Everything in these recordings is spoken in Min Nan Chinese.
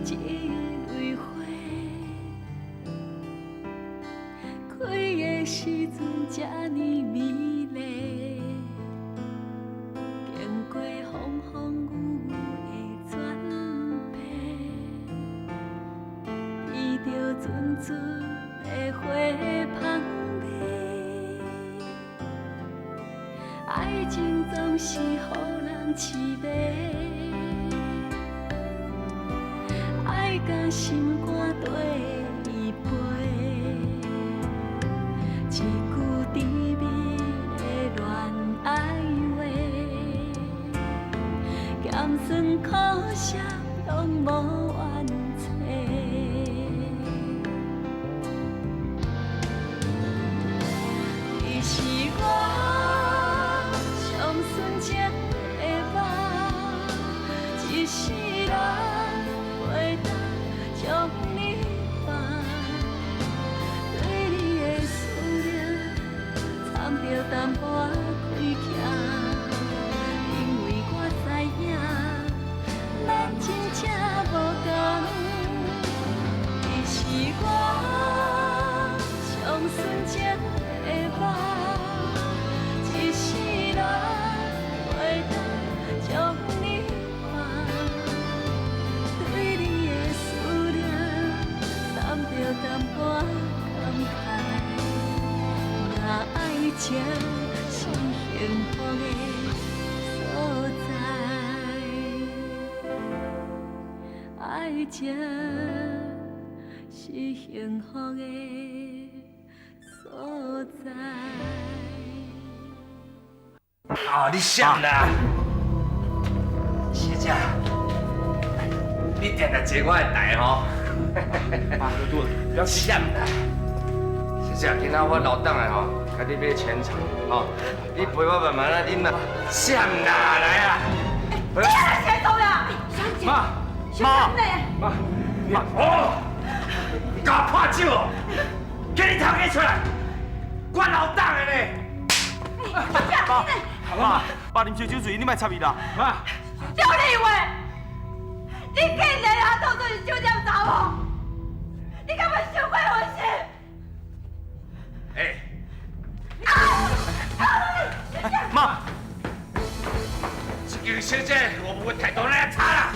這蕊花，開的時陣這呢美麗，經過風風雨雨的轉變，闻著陣陣的花香味。愛情總是予人痴迷，愛甲心肝綴伊飞，一句甜蜜的戀愛話，鹹酸苦澀攏無怨嗟。你是我上純情的夢，一世人袂當將你放，對你的思念摻著淡薄仔虧欠，因為我知影咱真正無仝。你是我上純情的夢，一世人袂當將你放，對你的思念摻著淡薄仔感慨，若愛情是幸福的所在，愛情是幸福的所在。啊，你啥啦？小姐，你定定坐我的台吼？爸，喝多了，不要啥啦？小姐，今仔我留转来吼，共你买全场吼，你陪我慢慢仔啉啦。啥啦？来啊！你来谁走啦？妈，妈，妈，妈，哦，共我拍酒哦！叫你头家出来，我留转的呢。爸，妈，爸，啉烧酒醉，你莫插伊啦，妈。赵立伟，你竟然也当作是酒店查某，你敢会伤过分心？哎，妈，这间小姐，我不会态度那差啦，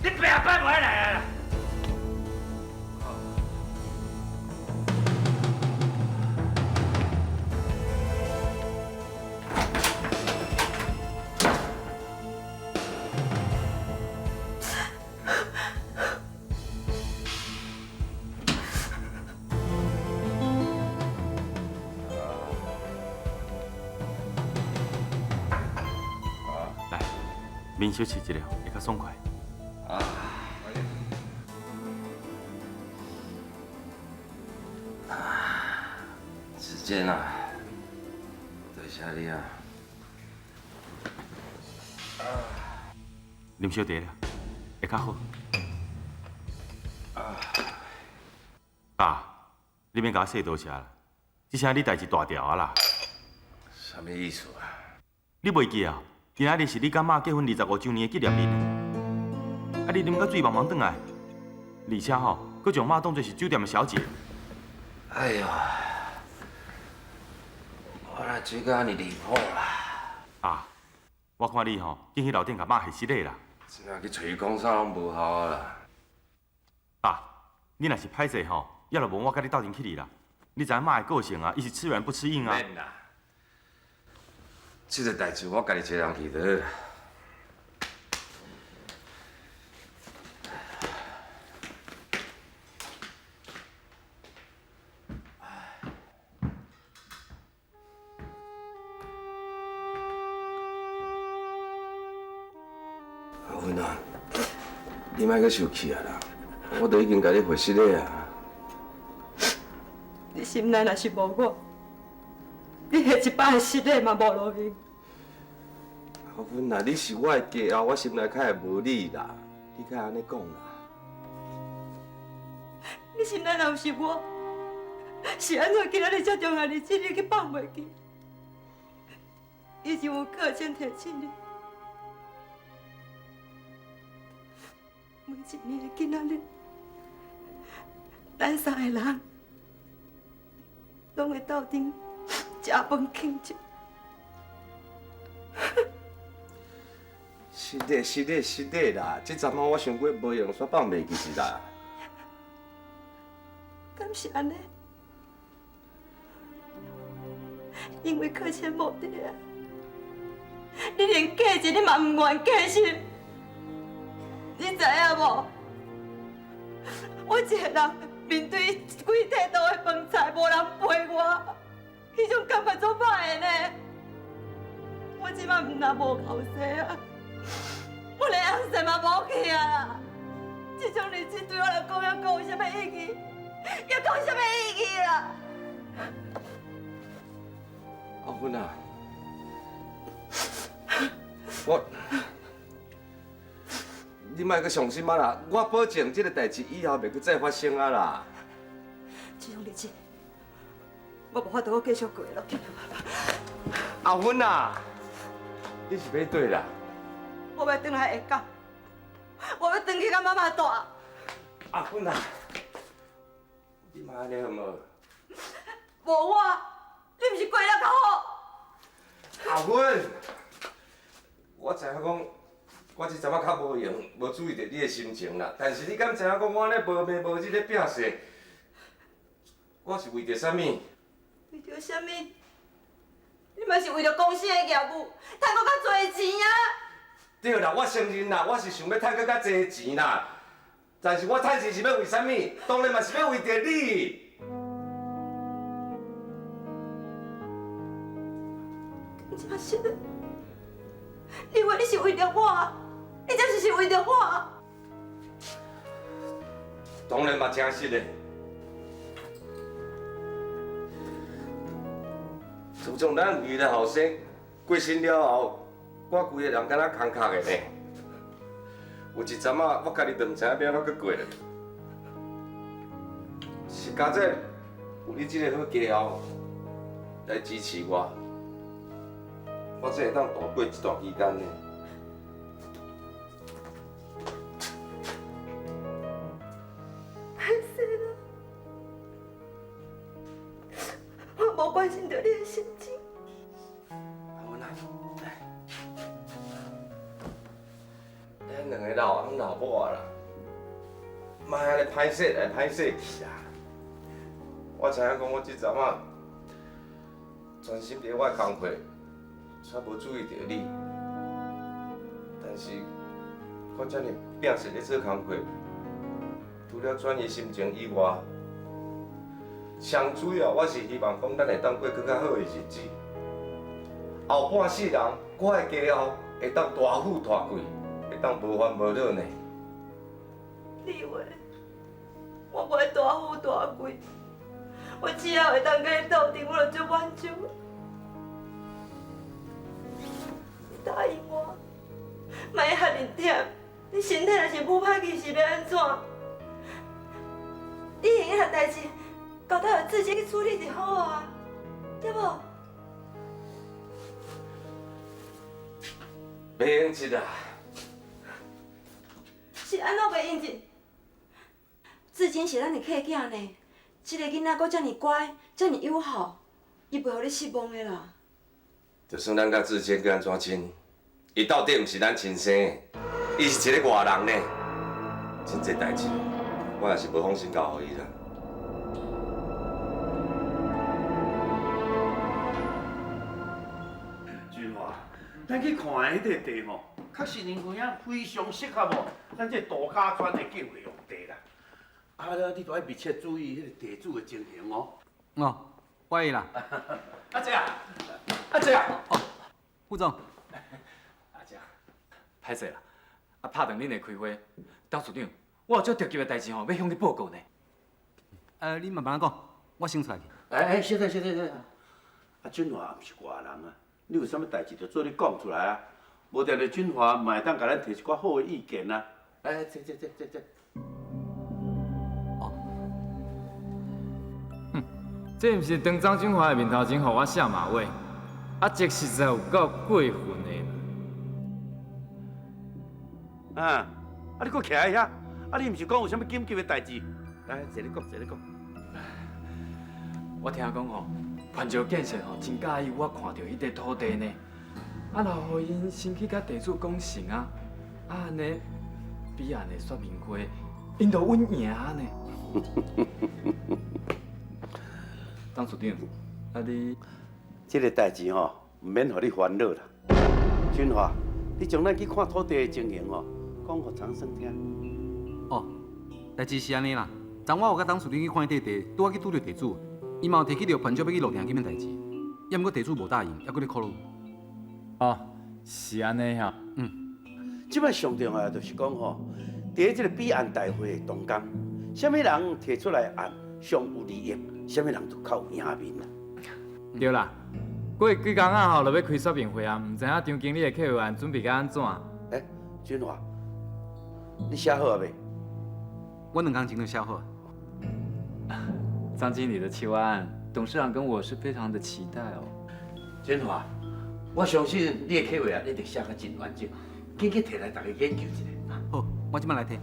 你别摆袂来啊啦！来，面小试一下，會較爽快。啊，子健啊，多謝你啊。啉燒茶啦，會較好。爸，你免共我說多謝啦，這聲你代誌大條啊啦。啥物意思啊？你袂記啊？今仔日是你佮媽結婚25週年的紀念日呢。啊，你啉到醉茫茫轉來，而且吼，閣將媽當作是酒店的小姐。哎呦，我若醉甲按呢離譜啦！啊，我看你吼，緊去樓頂共媽下失禮啦。這下去揣伊講啥攏無效啊啦！爸，你若是歹勢吼，也就無我佮你鬥陣去哩啦。你知影媽的個性啊，伊是吃軟不吃硬啊。免啦，這個代誌我家己一個人去就好啦。阿芬啊，你莫閣生氣啊啦！我都已經共你回失禮啊。你心內若是無我，你下一擺的失禮嘛無路用。阿芬啊，你是我的家后，我心內較會無你啦。你敢按呢講啦？你心內若有是我，是按怎今仔日這重要日子你去放袂記？以前有個先提醒你。每一年的今仔日，咱三个人攏會鬥陣食飯慶祝。是的，是的，是的啦！這陣仔我傷過無閒，煞放袂記是啦。敢是按呢？因為課錢無佇啊，你連價錢你嘛毋願繼續，你知影無？我一個人面對幾塊桌的飯菜，無人陪我，彼種感覺足歹的呢。我這擺毋但無後生啊，我連翁婿嘛無去啊啦！這種日子對我來講，猶閣有啥物意義？猶閣有啥物意義啊？阿芬啊，我，你莫閣傷心啊啦！我保證這個代誌以後袂閣再發生啊啦。這種日子，我無法度閣繼續過落去。阿芬啊，你是欲佗啦？我欲轉來下港，我欲轉去佮媽媽蹛。阿芬啊，你莫按呢好無？無我，你毋是過得較好？阿芬，我知影講，我這陣仔較無閒，無注意著你的心情啦。但是你敢知影講，我按呢無暝無日咧拼勢，我是為著啥物？為著啥物？你嘛是為著公司的業務，趁閣較濟錢啊！對啦，我承認啦，我是想欲趁閣較濟錢啦。但是我趁錢是欲為啥物？當然嘛是欲為著你。真實的，你以為你是為著我？你這是是為著我？當然嘛，真實的。自從咱為了後生過身了後，我規个人敢若空殼的呢。有一陣仔，我家己都毋知影欲按怎閣過了。是佳姐有你這個好家後來支持我，我才會當度過這段期間呢。歹勢啦，我無關心著你的心情。阿文啊，來，咱兩个老翁老某啦，莫按呢歹勢來歹勢去啦。我知影講，我這陣仔專心佇我的工課，才無注意著你。但是，我遮爾拼勢咧做工課，除了轉移心情以外，上主要我是希望講，咱會當過閣較好的日子。後半世人，我的家後會當大富大貴，會當無煩無惱呢。你以為我無愛大富大貴，我只要會當佮你鬥陣，我就足滿足。你答應我，莫遐爾忝。你身體若是母歹去，是欲按怎？你會用遐代誌，交代予志堅去處理就好啊，對無？袂用得啊！是按怎袂用得？志堅是咱的客囝呢，這个囡仔閣遮爾乖，遮爾友好，伊袂予你失望的啦。就算咱佮志堅閣按怎親，伊到底毋是咱親生的，伊是一个外人呢。真濟代誌，我也是無放心交予伊啦。俊華，咱去看的彼塊地吼，確實因為影非常適合哦，咱這度假村的建設用地啦。啊，你著愛密切注意彼个地主的情形哦。哦，我會啦。阿姐啊，阿姐啊，哦，副總。阿姐，歹勢啦，啊拍斷恁的開會，董事長，我有足著急的代誌吼，欲向你報告呢。你慢慢仔講，我先出來去。哎哎，小等小等小等，啊，俊華毋是外人啊，你有啥物代誌就做你講出來啊，無定定俊華嘛會當共咱提一寡好的意見啊。哎，坐坐坐坐坐。哦，哼，這毋是當張俊華的面頭前，予我下馬威，啊，這實在有夠過分的。啊，啊，啊，你阁徛喺遐，啊，你毋是讲有啥物紧急的代志？来，坐咧讲，坐咧讲。我听讲吼，潘石建设吼真佮意我看著彼块土地呢，啊，若予𪜶先去佮地主讲成啊，啊按呢，彼岸的说明会，𪜶就稳赢呢。董事长，啊你，这个代志吼，毋免予你烦恼啦。俊华，你将咱去看土地的情形吼，讲予张生听。哦，代志是按呢啦。昨我有佮董事长去看彼块地，拄仔去拄著地主，伊嘛有提起著潘石欲去落定金的代志，抑毋过地主无答应，犹阁咧考虑。哦，是按呢哈。嗯。这摆上重要的就是讲吼，伫咧这个彼岸大会的当中，啥物人提出来案上有利益，啥物人就较有赢面啦。对啦，过几工仔吼就欲开说明会啊，毋知影张经理的计划案准备甲按怎？欸，俊华，你写好啊未？我两工前就写好。张经理的企划案，董事长跟我是非常的期待哦。俊华，我相信你的计划案一定写甲真完整，紧去提来大家研究一下。好，我这摆来提。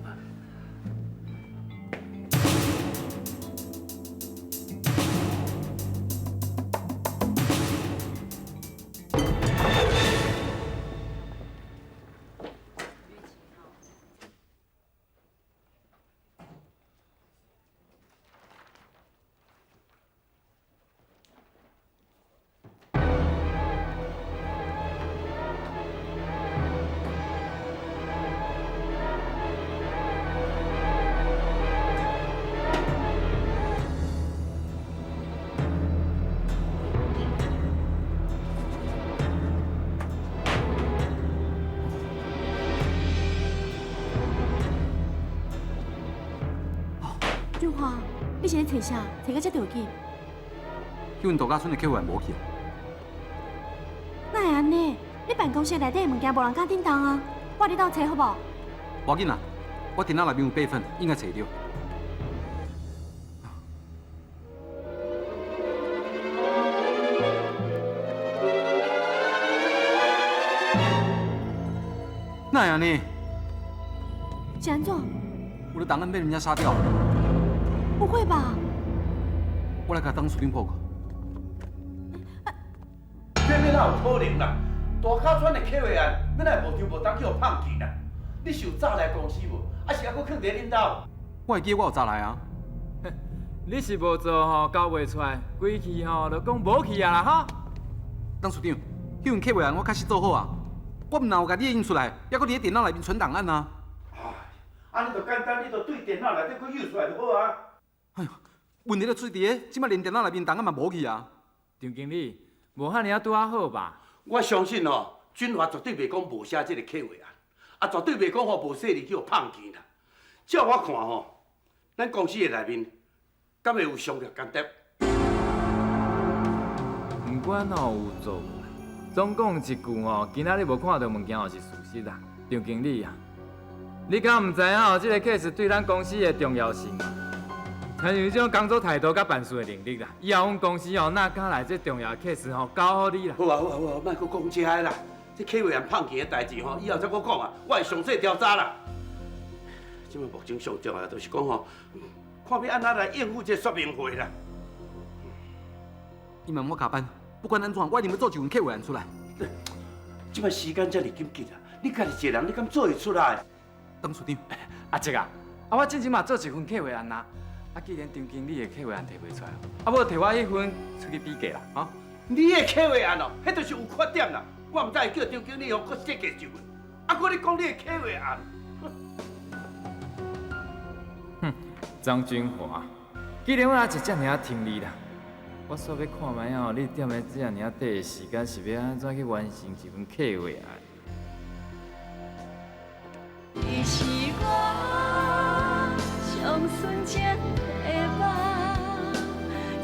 俊华，你是咧揣啥？揣到遮著紧？彼份度假村的计划无去啊？哪会按呢？你办公室内底的物件无人敢叮当啊！我来你斗揣好无？无要紧啦，我电脑内面有备份，应该揣著。哪会按呢？是按怎？我的档案被人家杀掉了。不会吧？我来共董事长报告。这哪有可能啦？大甲村的计划案，哪会无张无当去予放弃啦？你是有早来公司无？还是犹阁囥伫恁兜？我会记我有早来啊。你是无做吼，交袂出来，规气吼就讲无去啊啦哈。董事长，彼份计划案我确实做好啊，我毋但有共你印出来，犹阁伫咧电脑内面存档案啊。哎，按呢就简单，你就对电脑内底阁印出来就好啊。哎呦，问题就出伫咧，这摆连电脑内面档案嘛无去啊！张经理，无遐尔仔拄仔好吧？我相信吼，俊华绝对袂讲无写这个计划案，啊，绝对袂讲吼无细腻去予放弃啦。照我看吼，咱公司的内面，敢会有商业间谍？毋管吼有做无啦，总讲一句吼，今仔日无看著物件就是事实啦。张经理啊，你敢毋知影吼？这个 case 对咱公司的重要性啊？亲像这种工作态度佮办事的能力啦，以后阮公司吼，若敢来这重要 case 吼，交予你啦。好啊好啊好啊，莫阁讲这个啦。这计划案放弃的代志吼，以后再阁讲啊，我会详细调查啦。这摆目前上重要就是讲吼，看欲按怎来应付这说明会啦。伊嘛我加班，不管按怎，我一定欲做一份计划案出来。这摆时间遮尔紧急啊，你家己一个人，你敢做会出来？董事长，阿叔啊，啊我之前嘛做一份计划案啊。啊，既然张经理的计划案提袂出来，啊，无提我彼份出去比价啦，吼。你的计划案哦，彼就是有缺点啦。我毋知会叫张经理哦，阁设计一份。啊，阁你讲你的计划案。哼，张君华，既然我也是遮尔仔听你啦，我煞欲看觅哦，你踮咧遮尔仔短的时间是欲按怎去完成一份计划案？你是我上纯情的梦，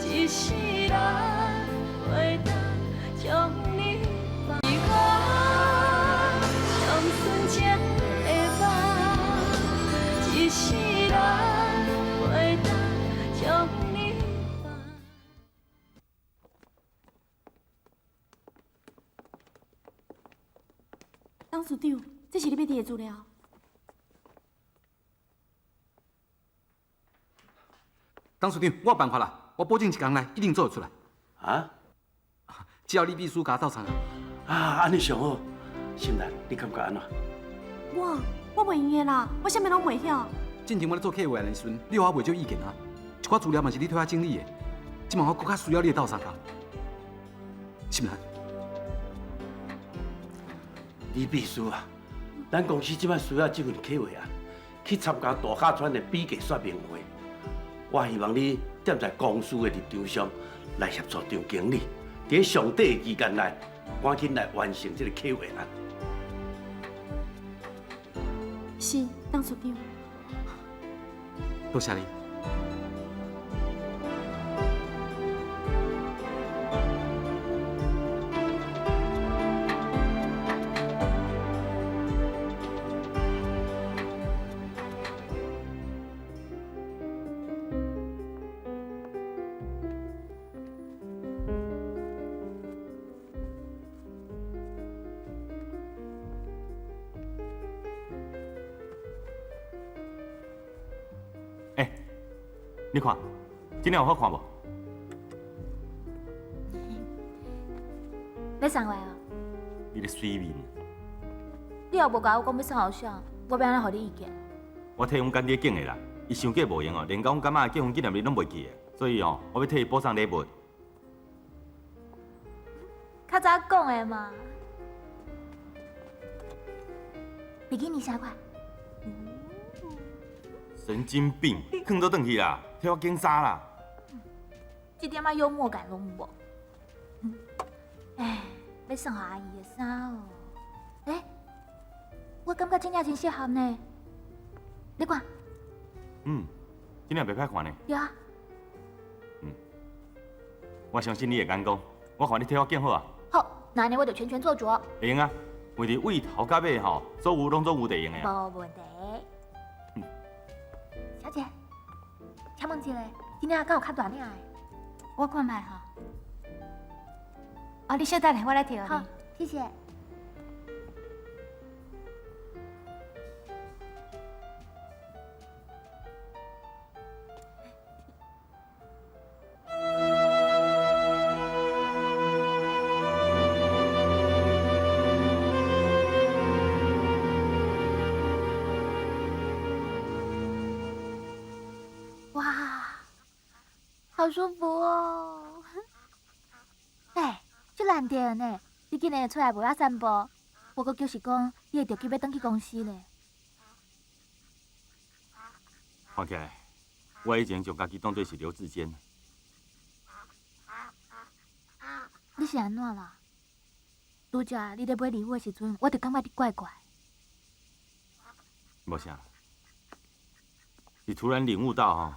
一世人袂当将你放。是我上纯情的梦，一世人袂当将你放。董事长，这是你欲提的资料。董事长，我有办法啦，我保证一工内一定做得出来。啊？只要李秘书共我斗相共。啊，按呢上好。心兰，你感觉按怎？我袂用的啦，我啥物拢袂晓。进前我咧做客户的时阵，你予我袂少意见啊。一寡资料嘛是你替我整理的，这摆我阁较需要你的斗相共。心兰，李秘书啊，咱公司这摆需要这份计划案，去参加大甲川的比价说明会。我希望你站在公司的立场上来协助张经理，伫上短的期间内，赶紧来完成这个计划案。是，董事长。多谢你。欸，你看，这领有好看无？欲送我哦？你咧媠面。你也无共我讲欲送予啥，我欲按怎予你意见？我替阮干爹拣的啦，伊伤过无闲哦，连佮阮干妈的结婚纪念日拢袂记得，所以哦，我欲替伊补送礼物。较早讲的嘛。比基尼啥款？神经病，囥倒转去啦，替我拣衫啦。一点仔幽默感拢无。哎，欲送予阿姨的衫哦。欸，我感觉这领真适合呢。你看。嗯，这领袂歹看呢。对啊。嗯，我相信你的眼光，我看你替我拣好啊。好，那按呢我就全权做主。会用啊，为伫位头到尾吼，所有拢总有得用的啊。无问题。小姐，请问一下，这领敢有较大领的？我看觅吼。哦，你稍等下，我来提予你。好，谢谢。哇，好舒服哦！哎，足难得呢，你竟然会出来陪我散步，不过就是讲你会著急欲转去公司咧。看起来，我以前将家己当作是刘志坚。你是按怎啦？拄才你咧买礼物的时阵，我就感觉你怪怪。无啥，是突然领悟到吼，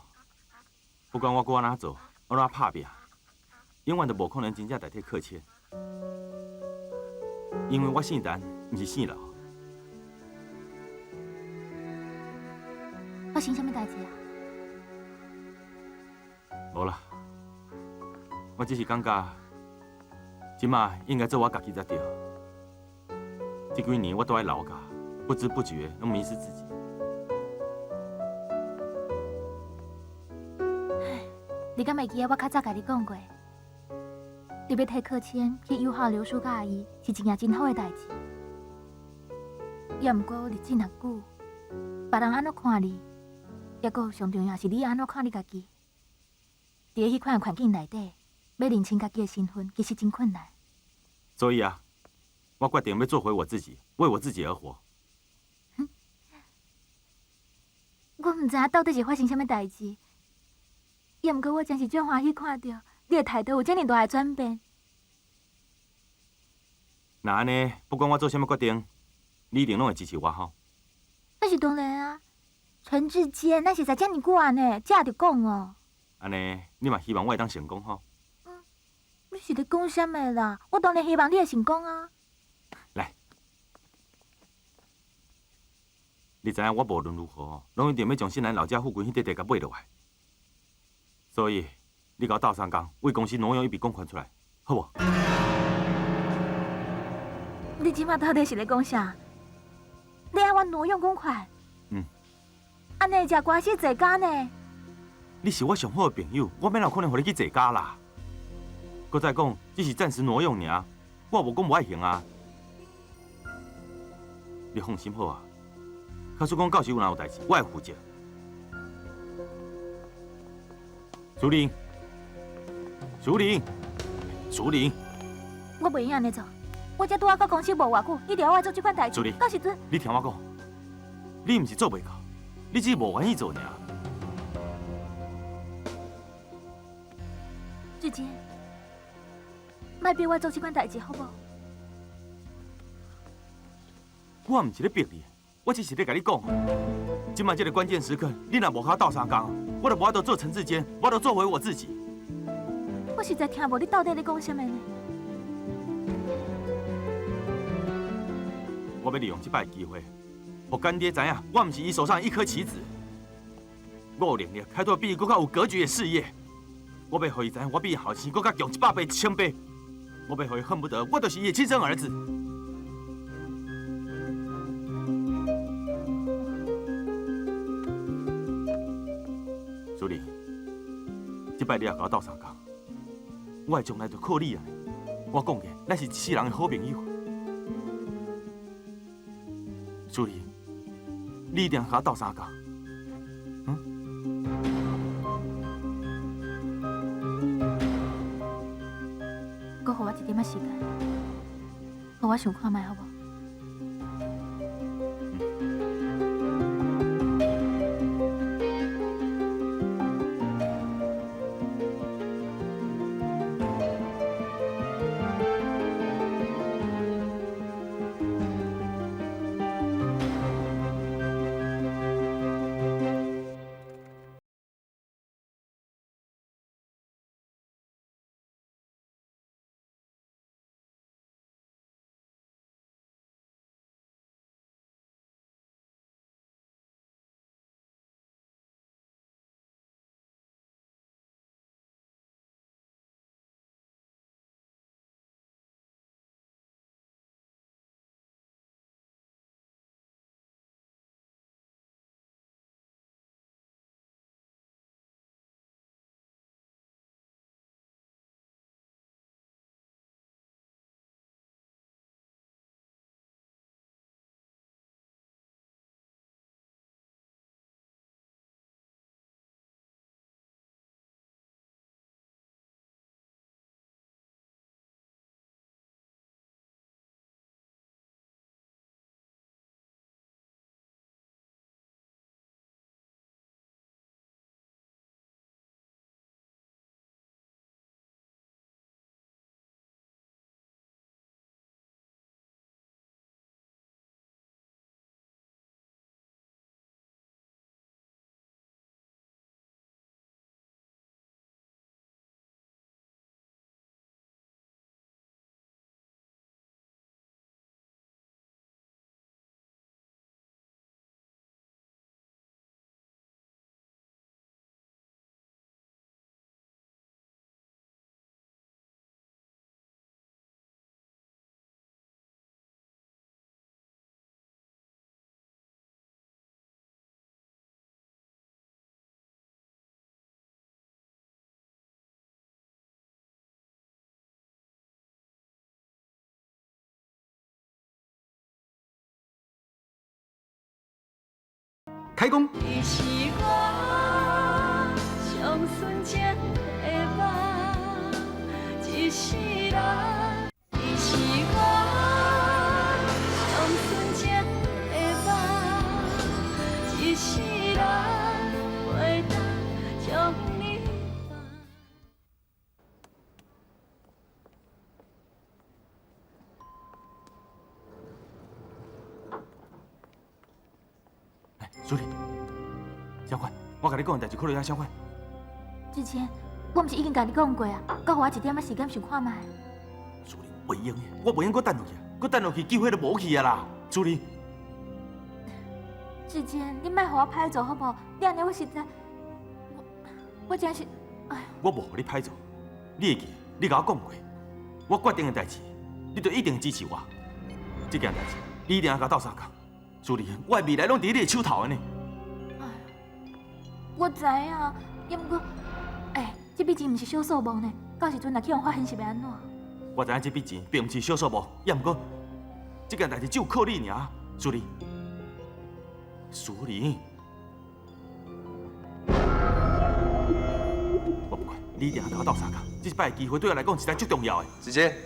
不管我阁按怎做，按怎拍拚，永远都无可能真正代替客谦，因为我姓陈，毋是姓刘。发生啥物代志啊？无啦，我只是感觉，这马应该做我家己才对。这几年我都在老家，不知不觉拢迷失自己。你敢会记得我较早共你讲过，你欲替客谦去友好刘叔佮阿姨是一件真好的代志。也毋过日子若久，别人按怎看你，抑阁上重要是你按怎看你家己。伫彼款环境内底，欲认清家己的身份，其实真困难。所以啊，我决定欲做回我自己，为我自己而活。我毋知影到底是发生啥物代志。也毋过，我真是足欢喜看到你的态度有遮尔大的转变。若按呢，不管我做啥物决定，你一定拢会支持我吼。那是当然啊，陈志坚，咱熟似遮尔久啊呢，才会讲哦。按呢，你嘛希望我会当成功吼？嗯，你是咧讲啥物啦？我当然希望你会成功啊。来，你知影我无论如何哦，拢一定欲将新南老家附近彼块地共买落来。所以，你共我斗相共，为公司挪用一笔公款出来，好无？你这马到底是咧讲啥？你爱我挪用公款？嗯。按呢，食官司坐监呢？你是我上好的朋友，我免有可能予你去坐監啦。閣再講，只是暫時挪用爾，我無講無愛還啊。你放心好啊，假使講到時有哪有代誌，我會負責。淑玲，淑玲，淑玲，我袂用按呢做，我才拄仔到公司無偌久，你就要我做這款代誌，淑玲到時陣你聽我講，你毋是做袂到，你只是無願意做爾。志堅，莫逼我做這款代誌好無？我毋是咧逼你，我只是咧共你講，這擺這个關鍵時刻，你若無共我鬥相共，我就無法度做陳志堅，我就做回我自己。我實在聽無你到底咧講啥物呢？我欲利用這擺機會，予乾爹知影，我毋是伊手上一顆棋子。我有能力開拓比伊閣較有格局的事業。我欲予伊知影，我比伊後生閣較強100倍、1000倍。我欲予伊恨不得我就是伊的親生兒子。淑玲，這擺你也共我鬥相共，我的將來就靠你啊！我講過，咱是一世人的好朋友。淑玲，你一定共我鬥相共。閣予我一點仔時間，予我想看覓好無？開工。你是我上純情的夢，一世人。你是我上純情的夢，一世人袂當將你放。淑玲，小快，我共你講的代誌，可能遐小快。之前我毋是已經共你講過啊，閣予我一點仔時間想看覓。淑玲，袂用的，我袂用閣等落去，閣等落去機會就無去啊啦。淑玲，志堅，你莫予我歹做好無？你按呢我實在，我真是，哎。我無予你歹做，你會記？你共我講過，我決定的代誌，你就一定支持我。這件代誌，你一定愛共我鬥相共。淑玲，我的未來攏佇你的手頭的呢。哎，我知影，也毋过，欸，這筆錢毋是小數目呢，到時陣若去予人發現是欲按怎？我知影這筆錢並毋是小數目，也毋過，這件代誌只有靠你爾，淑玲，淑玲，我不管，你一定要共我鬥相共，這一擺的機會對我來講實在足重要的。子谦，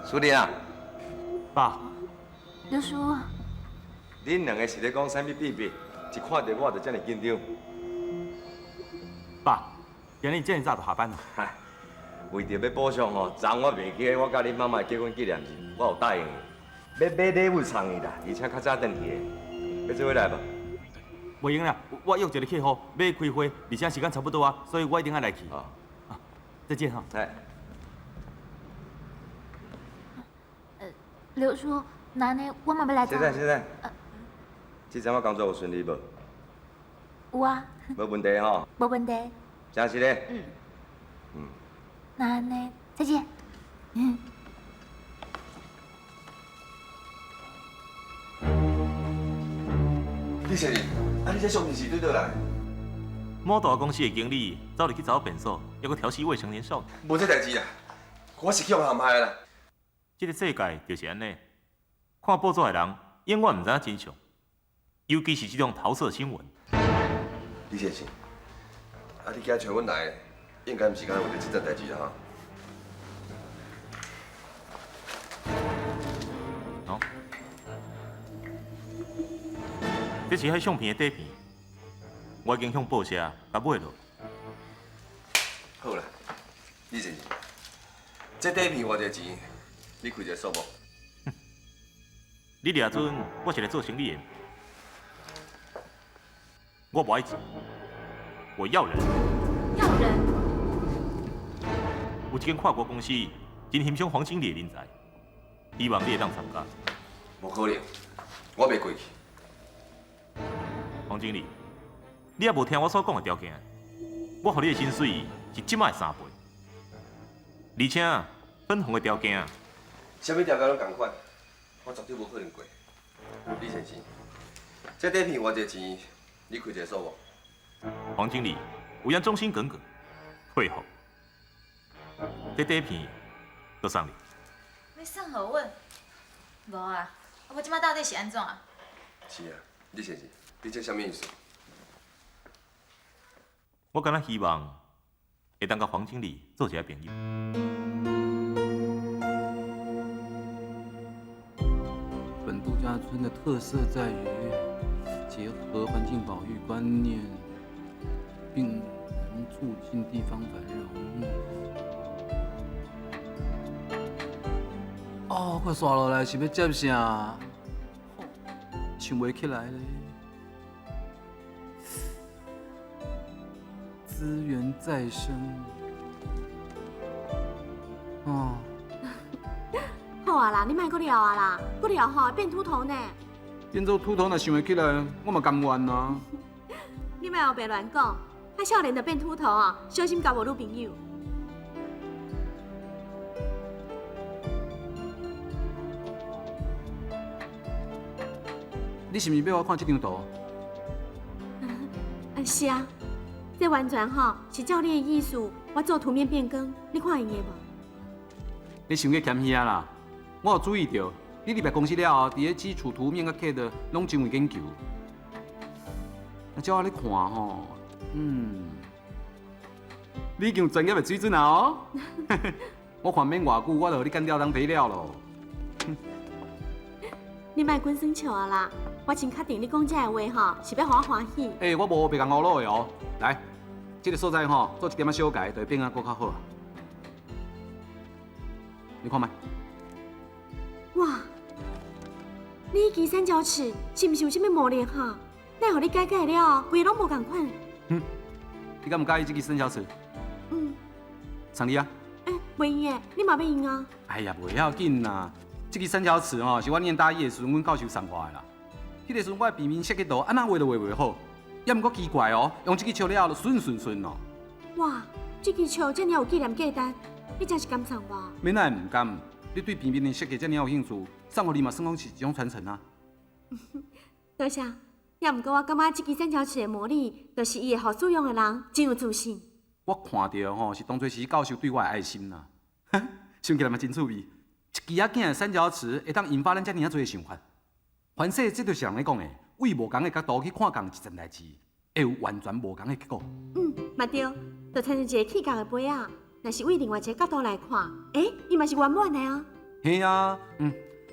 淑玲啊，爸，劉叔，恁兩个是咧講啥物秘密？一看著我就遮爾緊張。爸，今日這麼早就下班了。為著欲補償吼，昨昏我袂記得我佮恁媽媽的結婚紀念日，我有答應伊，欲買禮物送伊啦，而且較早轉去的，欲做伙來無？袂用啦，我約一個客戶欲開會，而且時間差不多啊，所以我一定愛來去。啊，再見哈。哎。劉叔，那按呢，我嘛欲來。先生，先生，這陣我工作有順利無？有啊。無問題吼。無問題。真實的。嗯。嗯。那按呢，再見。嗯。李先生，啊，你這相片是對佗來？某大公司的經理走入去查某便所，猶閣調戲未成年少女。無這代誌啦，我是去予陷害啦。這個世界就是按呢，看報紙的人永遠毋知影真相，尤其是這種桃色新聞。李先生，啊，你今日找阮來，應該毋是干焦為著這件代誌啦吼？喏，這是彼相片的底片，我已經向報社共買落。好啦，李先生，這底片偌濟錢？你開一個數目。你掠準我是來做生意的，我無愛錢，我要人。要人？有一間跨國公司真欣賞黃經理的人才，希望你會當參加。無可能，我袂過去。黃經理，你也無聽我所講的條件，我予你的薪水是這擺的3倍，而且分紅的條件。啥物條件攏仝款，我絕對無可能過。李先生，這底片偌濟錢？你開一個數無？黃經理，有影忠心耿耿，配合。這底片就送你。你送予阮？無啊，啊無這擺到底是按怎？是啊，李先生，你這啥物意思？我敢若希望會當佮黃經理做一下朋友。本度假村的特色在於結合環境保育觀念，並能促進地方繁榮。哦，看煞落來是欲接啥？想袂起來咧。資源再生。哦。好啊啦，你莫閣撩啊啦，閣撩吼會變禿頭呢。變做禿頭若想會起來，我嘛甘願啊。你莫烏白亂講，較少年就變禿頭哦，小心交無女朋友。你是毋是欲我看這張圖？是啊，這完全吼是照你的意思，我做圖面變更，你看會用無？你傷過謙虛啊啦！我有注意著，你入來公司了後，佇咧基礎圖面佮 CAD 攏真有研究。啊，照按呢看吼，你已經有專業的水準啊哦！我看免偌久，我就予你幹掉當肥料咯。你莫滾耍笑啊啦！我真確定你講這个話吼，是欲予我歡喜。欸，我無白共烏魯的哦。來，這个所在吼，做一點仔小改，就會變啊閣較好啊。你看覓？哇！你彼支三角尺是毋是有啥物魔力哈？哪會予你改改了，規个攏無仝款。哼，你敢毋佮意這支三角尺？嗯。送你啊。欸，袂用的，你嘛欲用啊？哎呀，袂要緊啦。這支三角尺吼，是我念大一的時陣，阮教授送我的啦。彼个時陣我的平面設計圖按怎畫都畫袂好，猶毋過奇怪哦，用這支尺了後就順順順哦。哇，這支尺遮爾有紀念價值，你真是甘送我？免哪會毋甘？你對平面的設計遮爾有興趣，送予你嘛，算講是一種傳承啊。多謝，也毋过我感觉這支三條尺的魔力，就是伊會予使用的人真有自信。我看著吼是當初時教授對我的愛心啦，想起來嘛真趣味。一支仔囝的三角尺會當引發咱遮爾仔濟的想法。凡勢這就是人咧講的，對無仝的角度去看仝一件代誌，會有完全無仝的結果。嗯，嘛對，就親像一個氣角的杯仔，若是對另外一個角度來看，欸，伊嘛是圓滿的啊。嘿啊，嗯，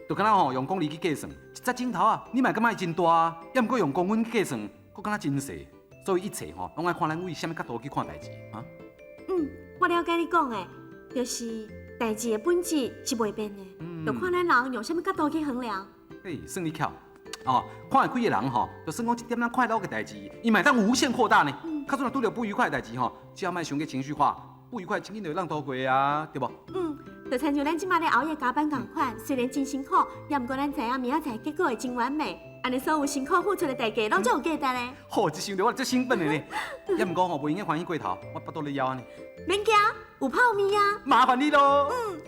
就敢若吼用公里去計算，一隻指頭啊，你嘛會感覺伊真大啊，猶毋過用公分去計算，閣敢若真細。所以一切吼，攏愛看咱對啥物角度去看代誌啊。嗯，我了解你講的，就是代誌的本質是袂變的，就看咱人用啥物角度去衡量。嘿，算你巧哦，看會開的人吼，就算講一點仔快樂的代誌，伊嘛會當無限擴大呢。較準若拄著不愉快的代誌吼，只要莫傷過情緒化，不愉快真緊就會當度過啊，對無？嗯，就親像咱這馬咧熬夜加班仝款，雖然真辛苦，也毋過咱知影明仔載結果會真完美。按呢所有辛苦付出的代價，攏足有價值咧。好，這想著我就足興奮的呢。也毋過吼，袂用得歡喜過頭，我腹肚咧枵按呢。免驚，有泡麵啊。麻煩你囉。嗯。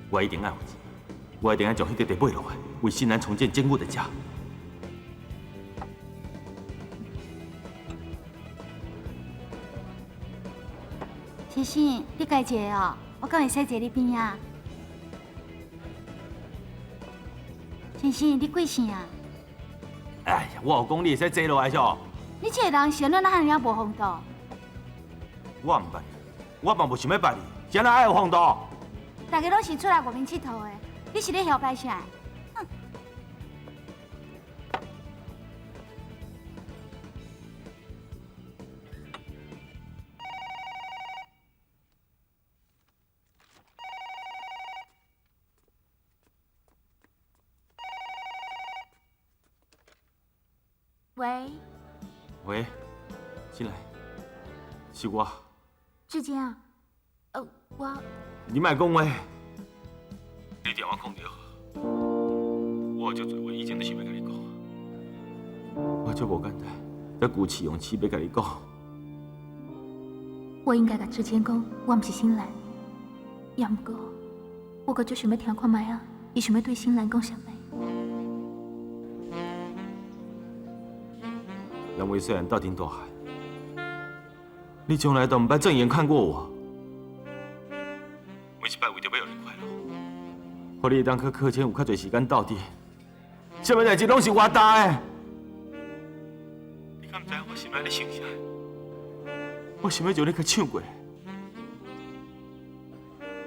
我一定愛有錢，我一定愛將彼塊地買落來，為新南重建堅固的家。先生，你家坐哦，我敢會使坐你邊仔？先生，你貴姓啊？哎呀，我有講你會使坐落來唓。你這個人是按怎遐爾仔無風度？我毋捌你，我嘛無想欲捌你，是按怎愛有風度？大家攏是出來外面𨑨迌的，你是咧囂擺啥？哼！喂。喂，進來，是我。志堅啊，我。你莫講話，你電話講著，我有足濟話以前都想欲共你講，我足無簡單，才鼓起勇氣欲共你講。我應該共志堅講，我毋是新蘭，也毋過，我閣足想欲聽看覓仔，伊想欲對新蘭講啥物。咱為細漢鬥陣大漢，你從來都毋捌正眼看過我。每一擺為著欲予你快樂，予你會當去課間有較濟時間鬥陣，啥物代誌攏是我擔的。你敢毋知影我心內咧想啥？我想欲將你共搶過來。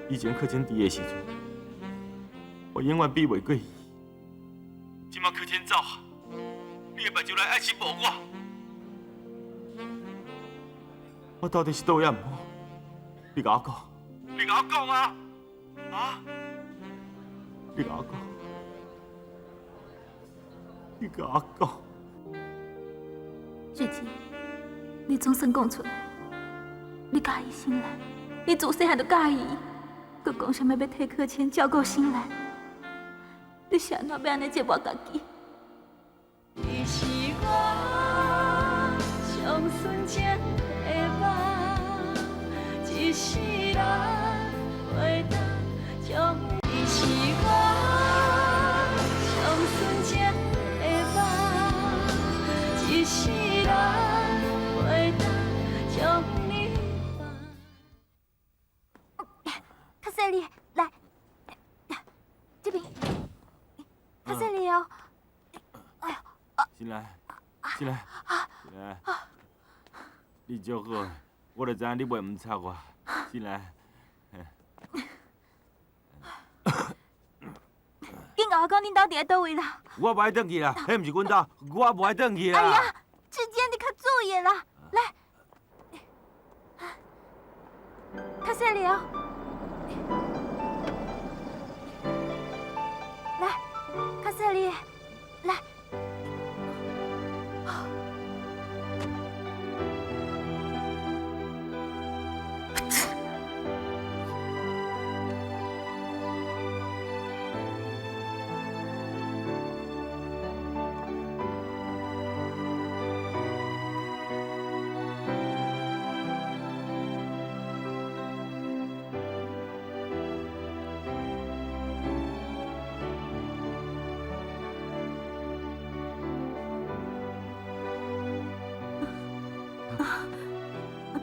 以前課間佇的時陣，我永遠比袂過伊。這馬課間走，你的目睭內愛是無我。我到底是佗位毋好？你共我講。你共我講啊！啊！你共我講，你共我講。志堅，你總算講出來，你佮意新蘭，你自細漢就佮意伊，閣講啥物欲替柯謙照顧新蘭，你是按怎欲按呢折磨家己？你是我上純情的夢，一世人袂當將。你是我上純情的夢，一世人袂當將你放。較細膩，來，這邊，較細膩哦。哎呦！進來，進來，進來。你足好，我就知影你袂毋插我。進來。緊共我講，恁兜佇咧佗位啦？我無愛轉去啦，彼毋是阮兜，我無愛轉去啦。哎呀，志堅，你較注意啦，來，較細膩哦。谢你，来。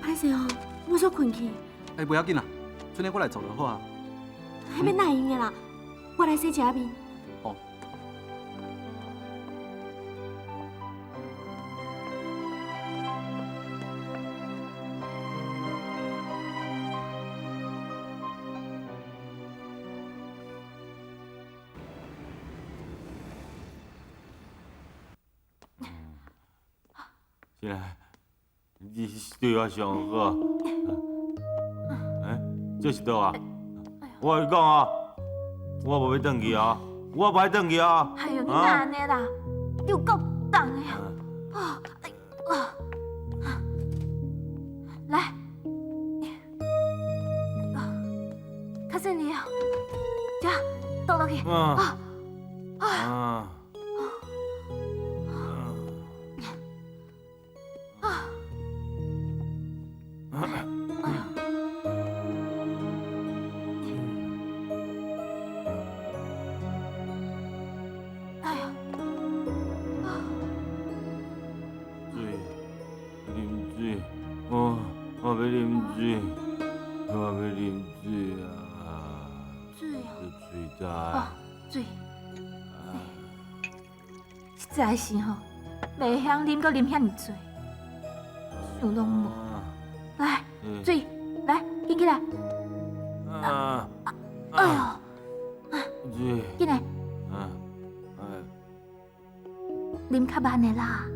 歹势哦，我煞困去。哎，不要紧啦，阵下我来做就好啊。彼边哪会用的啦，我来洗一下面。哦。进来。你对我上好，哎，这是佗啊？我共你讲啊，我无欲转去啊，我无爱转去啊！哎哟，你哪按呢啦？你有够重的啊！哎啊，来，较细腻哦，这倒落去啊啊！实在是吼，袂晓啉，阁啉遐尔济，想拢无。来，水，来，紧起来。哎呦，水，紧来。啉较慢的啦。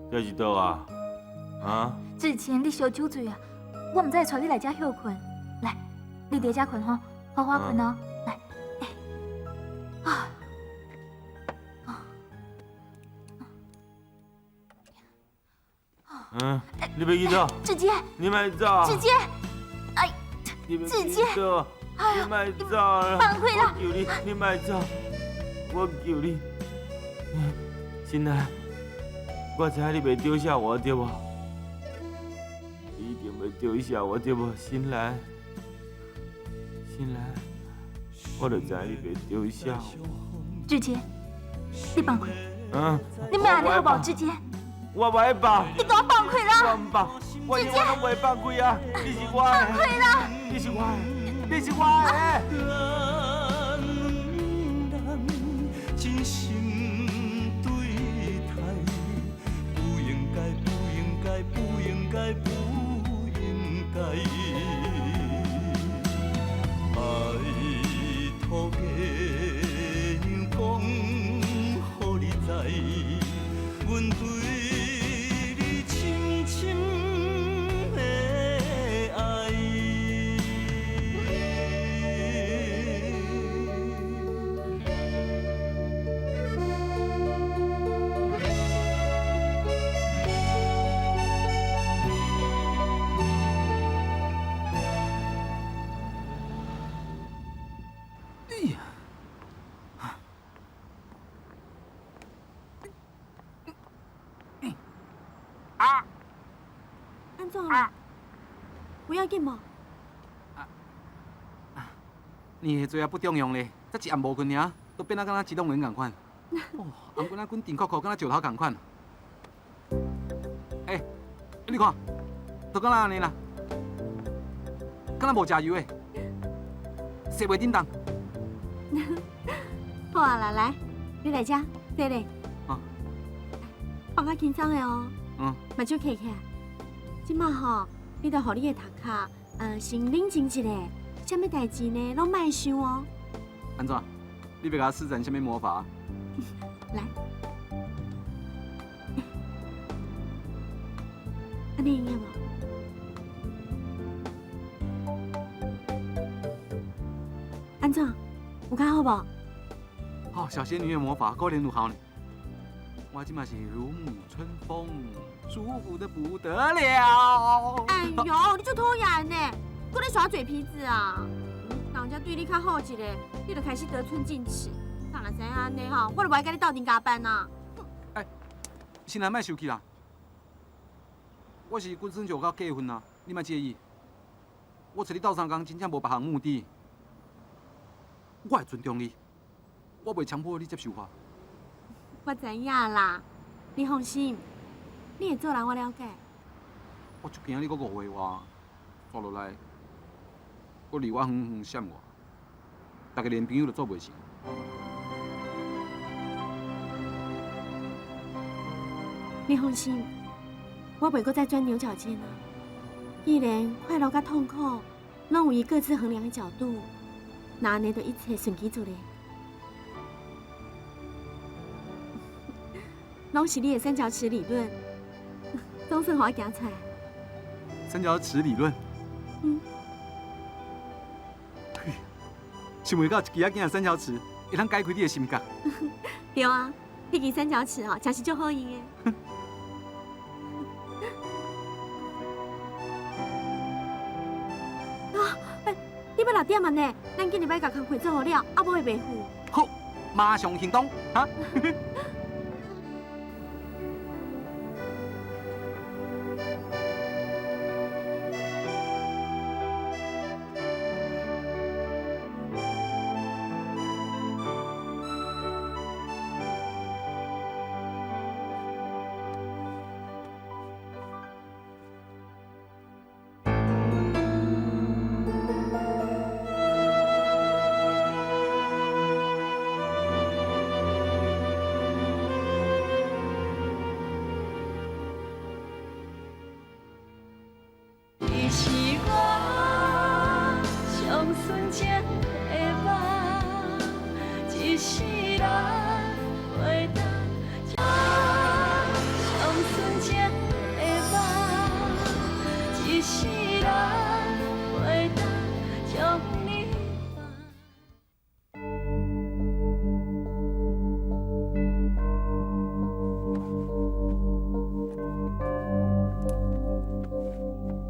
这是佗啊？啊？之前你烧酒醉啊，我毋知会带你来遮歇困。来，你伫遮困吼。好好困哦，来，啊，嗯，你欲去佗？志杰，你莫走。志杰，哎，志杰，哎，你莫走啦！放开啦！我求你，你莫走，我求你，亲爱，我知影你袂丢下我对无？你一定袂丢下我对无？新兰。新兰，我就知你袂丢下我。志杰，你放开。嗯。你莫按呢好无，志杰。我无爱放。你给我放开啦！我毋放，我永远拢袂放开啊！你是我的。放开啦！你是我的，你是我的。真心对待，不应该，不应该，不应该，不应该。拜托月娘讲予你知，阮对你深深的爱。按怎啦？有要紧无？你彼做啊不中用咧，才一暗无睏尔，都变啊敢若机动员仝款。哦，红滚啊滚，甜酷酷，敢若石头仝款。欸，你看，都敢若按呢啦，敢若无食油的，洗袂振动。好啊啦，来，你来遮坐咧。啊。放较轻松的哦。嗯。目睭闭起来。这马吼，你著予你的头壳，先冷静一下，啥物代志呢，拢莫想哦。按怎？你欲共我施展啥物魔法？来，按呢会用无？有較好無？哦，小仙女的魔法果然有效呢。我這馬是如沐春風，舒服得不得了。哎呦，你足討厭呢，閣咧耍嘴皮子啊！人家對你較好一下，你就開始得寸進尺。人若知影按呢吼，我就無愛佮你鬥陣加班啊！哎，先來莫生氣啦，我是本身就有夠過分啊，你莫介意。我揣你鬥相共，真正無別項目的。我會尊重你，我袂強迫你接受我。我知影啦，你放心，你的做人我了解。我足驚你閣誤會我，煞落來，閣離我遠遠閃我，大家連朋友都做袂成。你放心，我袂閣再鑽牛角尖啊。既然快樂佮痛苦，攏有伊各自衡量的角度，那按呢就一切順其自然。攏是你的三角尺理論，總算予我行出來。三角尺理論？嗯。想袂到一支仔囝的三角尺，會當解開你的心結。對啊，彼支三角尺哦，真是足好用的。啊，欸，你欲6點啊呢？咱緊入來共工課做好了，啊無會袂赴。好，馬上行動，哈。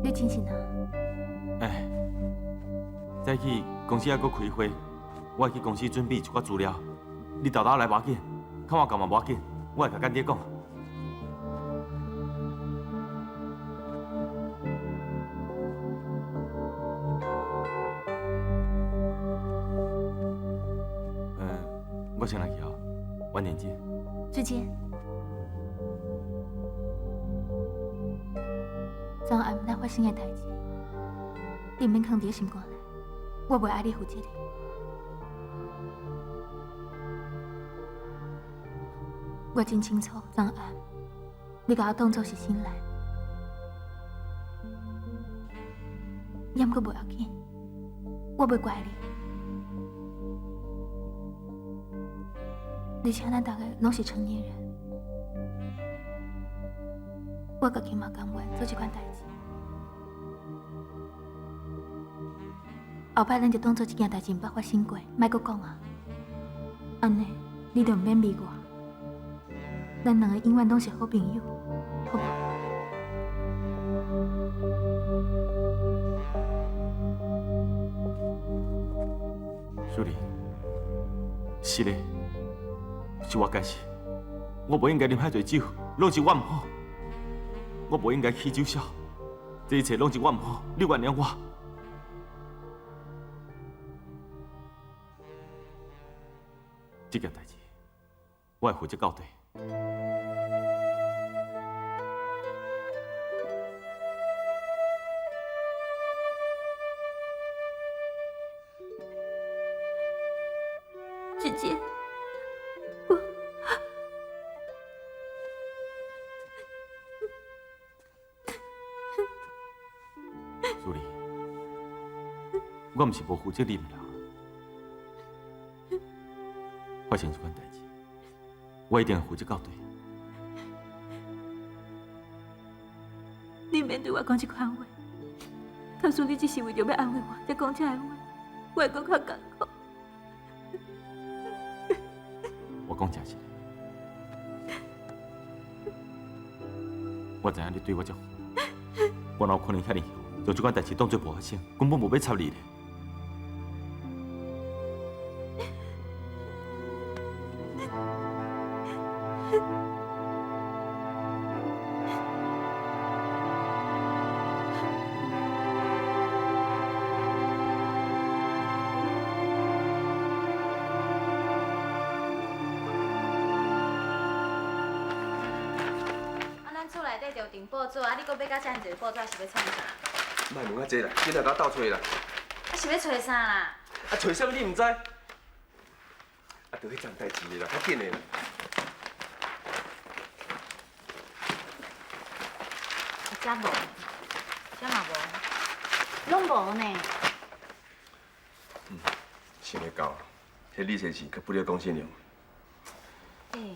你精神啊？哎，早起公司还阁开会，我会去公司准备一寡资料。你沓沓来无要紧，较晚到嘛无要紧，我会共干爹讲。我先来去哦，晚点见。再见。昨暗咱发生的代志，你毋免囥伫心肝内，我袂爱你负责的。我真清楚，昨暗你共我当作是新兰，也毋过无要紧，我袂怪你。而且咱大家攏是成年人，我家己嘛甘愿做這款代誌。後擺咱就當作這件代誌毋捌發生過，莫閣講啊。按呢，你就毋免逼我。咱兩個永遠攏是好朋友，好無？淑玲，是的，是我該死，我無應該啉遐濟酒，攏是我毋好，我無應該起酒痟，這一切攏是我毋好，你原諒我。這件代誌，我會負責到底。姐姐，我淑丽，我毋是無負責任的人，發生這款代誌，我一定會負責到底。你毋免對我講這款話，假使你只是為著欲安慰我才講這个話，我會閣較艱苦。我讲真实的，我知影你对我遮好，我哪有可能遐尔将这款代志当作无发生，根本无欲插你咧。报纸是欲创啥？莫问遐济啦，紧来共我斗揣啦。啊，是欲揣啥啦？啊，揣啥物你毋知？啊，就彼桩代志啦，较紧的啦。遮无，遮嘛无，拢无呢。嗯，想袂到，彼李先生阁不了讲信用。欸，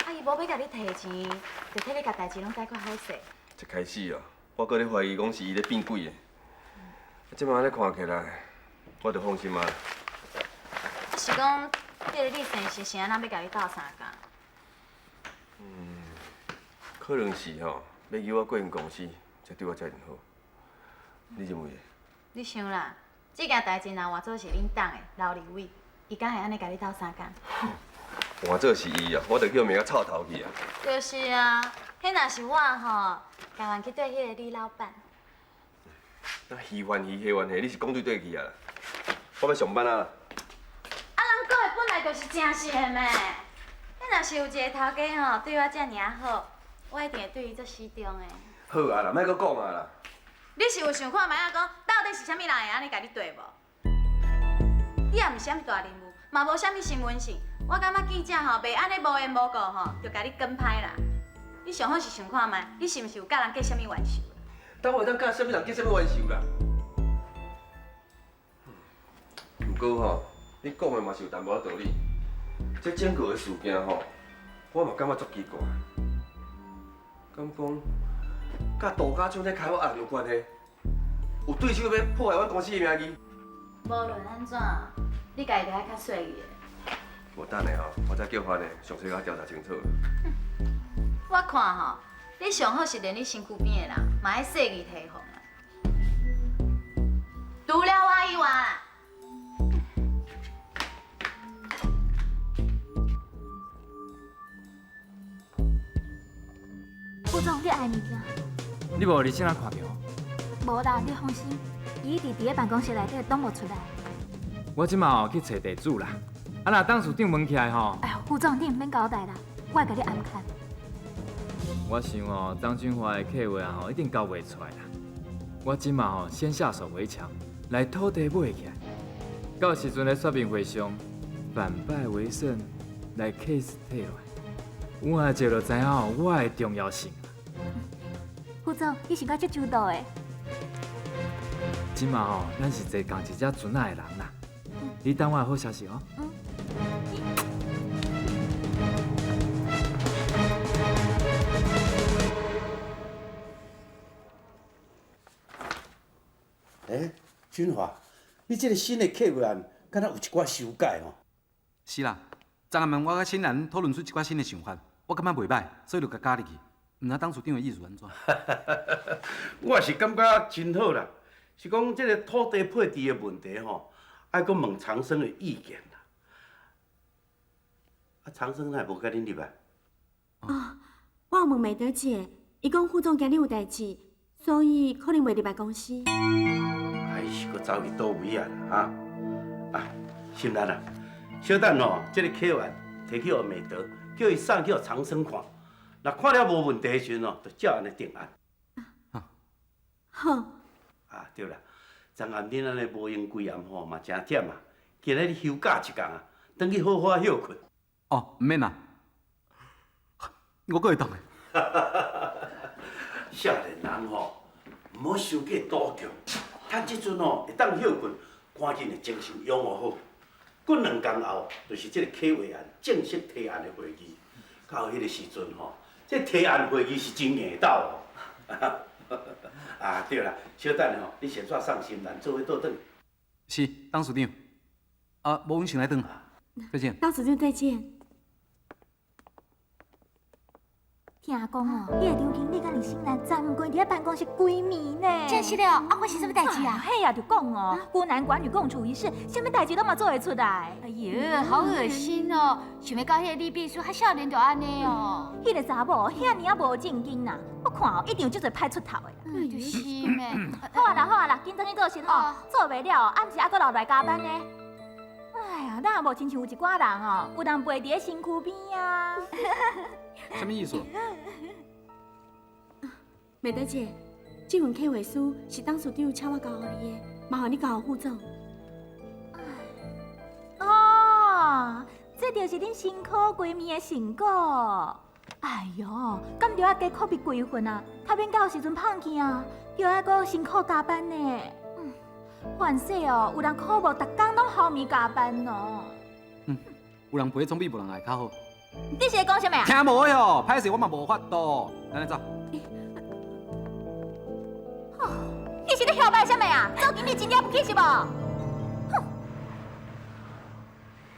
啊，伊无欲共你提钱，就替你共代志拢解决好势。一开始哦，我阁咧怀疑讲是伊咧变鬼的，啊，这摆按呢看起来，我就放心啊。啊，是讲，彼个李先生是按怎欲共你斗相共？嗯，可能是吼，欲叫我过𪜶公司，才对我遮尔好。你认为？你想啦，这件代志若换做是恁党的刘立伟，伊敢会按呢共你斗相共？换做是伊啊，我就叫骂甲臭头去啊。就是啊，彼若是我吼，甘愿去对彼个李老板。那鱼还鱼，虾还虾，你是讲对对去啊？我欲上班啊！啊，人讲的本来就是真实的嘛。彼若是有一个头家吼对我遮尔仔好，我一定会对伊足死忠的。好啊啦，莫阁讲啊啦。你是有想看觅仔讲，到底是啥物人会按呢共你对无？你也毋是啥物大人物，嘛无啥物新闻性，我感觉记者吼袂按呢无缘无故吼就共你跟歹啦。你上好是想看觅，你是毋是有佮人结啥物冤仇？当我会当佮啥物人结啥物冤仇啦？毋过吼，你讲的嘛是有淡薄仔道理。这整个的事件吼，我嘛感觉足奇怪。敢讲，佮杜家厂咧开发案有关系？有对手欲破坏阮公司的名义？无论按怎，你家己著爱较细腻的。无等下吼，我再叫番的详细共调查清楚。我看吼，你上好是连你身躯边的人，嘛爱细腻提防啊。除了我以外啦。副总，你爱物件？你无伫现场看著？无啦，你放心，伊一直伫咧办公室内底，拢无出来。我这马哦去揣地主啦。啊，若董事长问起来吼，哎呦，副总，你毋免交代啦，我会共你安排。我想哦，张俊华的计划吼一定交袂出来啦。我这马吼先下手为强，来土地买起来，到时阵咧说明会上反败为胜，来 case 退落来，有下者就知影吼我的重要性。副总，你想甲足周到的。这马吼，咱是坐仝一只船仔的人啦。你等我的好消息哦。嗯。欸，俊华，你这个新的计划案，敢若有一寡修改吼？是啦，昨暗暝我佮新兰讨论出一寡新的想法，我感觉袂䆀，所以就共加入去。毋知董事长的意思按怎？我是感觉真好啦，是讲这个土地配置的问题吼，爱阁问长生的意见啦。啊，长生哪会无共恁入来？哦，我有问美德姐，伊讲副总今日有代志，所以可能袂入来公司。啊，伊是阁走去佗位啊啦？哈！啊，心兰啊，小等吼，这个客案提去予美德，叫伊送去予长生看。若看了无问题的时阵哦，就照按呢定案。好。啊，对啦，昨暗恁按呢无闲规暗吼嘛诚忝啊，今日你休假一工啊，转去好好歇困。哦，毋免啦，我阁会动的。少年人吼，毋好伤过赌强，趁这阵吼会当歇困，赶紧的精神养护好。过两工后，就是这个计划案正式提案的会议，到彼个时阵吼。这提案会议是真硬斗哦！啊，对啦，小等下吼，你先煞送心兰做伙倒转。是，董事长。啊，无阮先来转。再见。董事长再见。聽講哦，彼个張經理佮李新蘭昨昏佇咧辦公室規暝呢。真是的哦，啊，發生啥物代誌啊？嘿啊，就講哦，孤男寡女共處一室，啥物代誌攏嘛做會出來。哎喲，好噁心哦！想欲到彼个李秘書較少年就按呢哦。彼个查某遐爾仔無正經啦，我看哦，一定有足濟歹出頭的啦。就是咩？好啊啦，好啊啦，緊轉去做事吼，做袂了，暗時猶閣留來加班呢。哎呀，哪無親像有一寡人哦，有人陪佇咧身軀邊啊。啥物意思？美德姐，這份計劃書是董事長請我交予你的，麻煩你交予副總。哦，這就是恁辛苦規暝的成果。哎喲，敢著愛加 copy 幾份啊？較免到時陣放棄啊，著愛閣辛苦加班呢。反正哦，有人苦無，逐工攏昏暝加班哦。嗯，有人陪總比無人愛較好。你是咧講啥物啊？聽無的哦，歹勢我嘛無法度。咱來走。你是咧囂擺啥物啊？總經理真了不起是無？哼！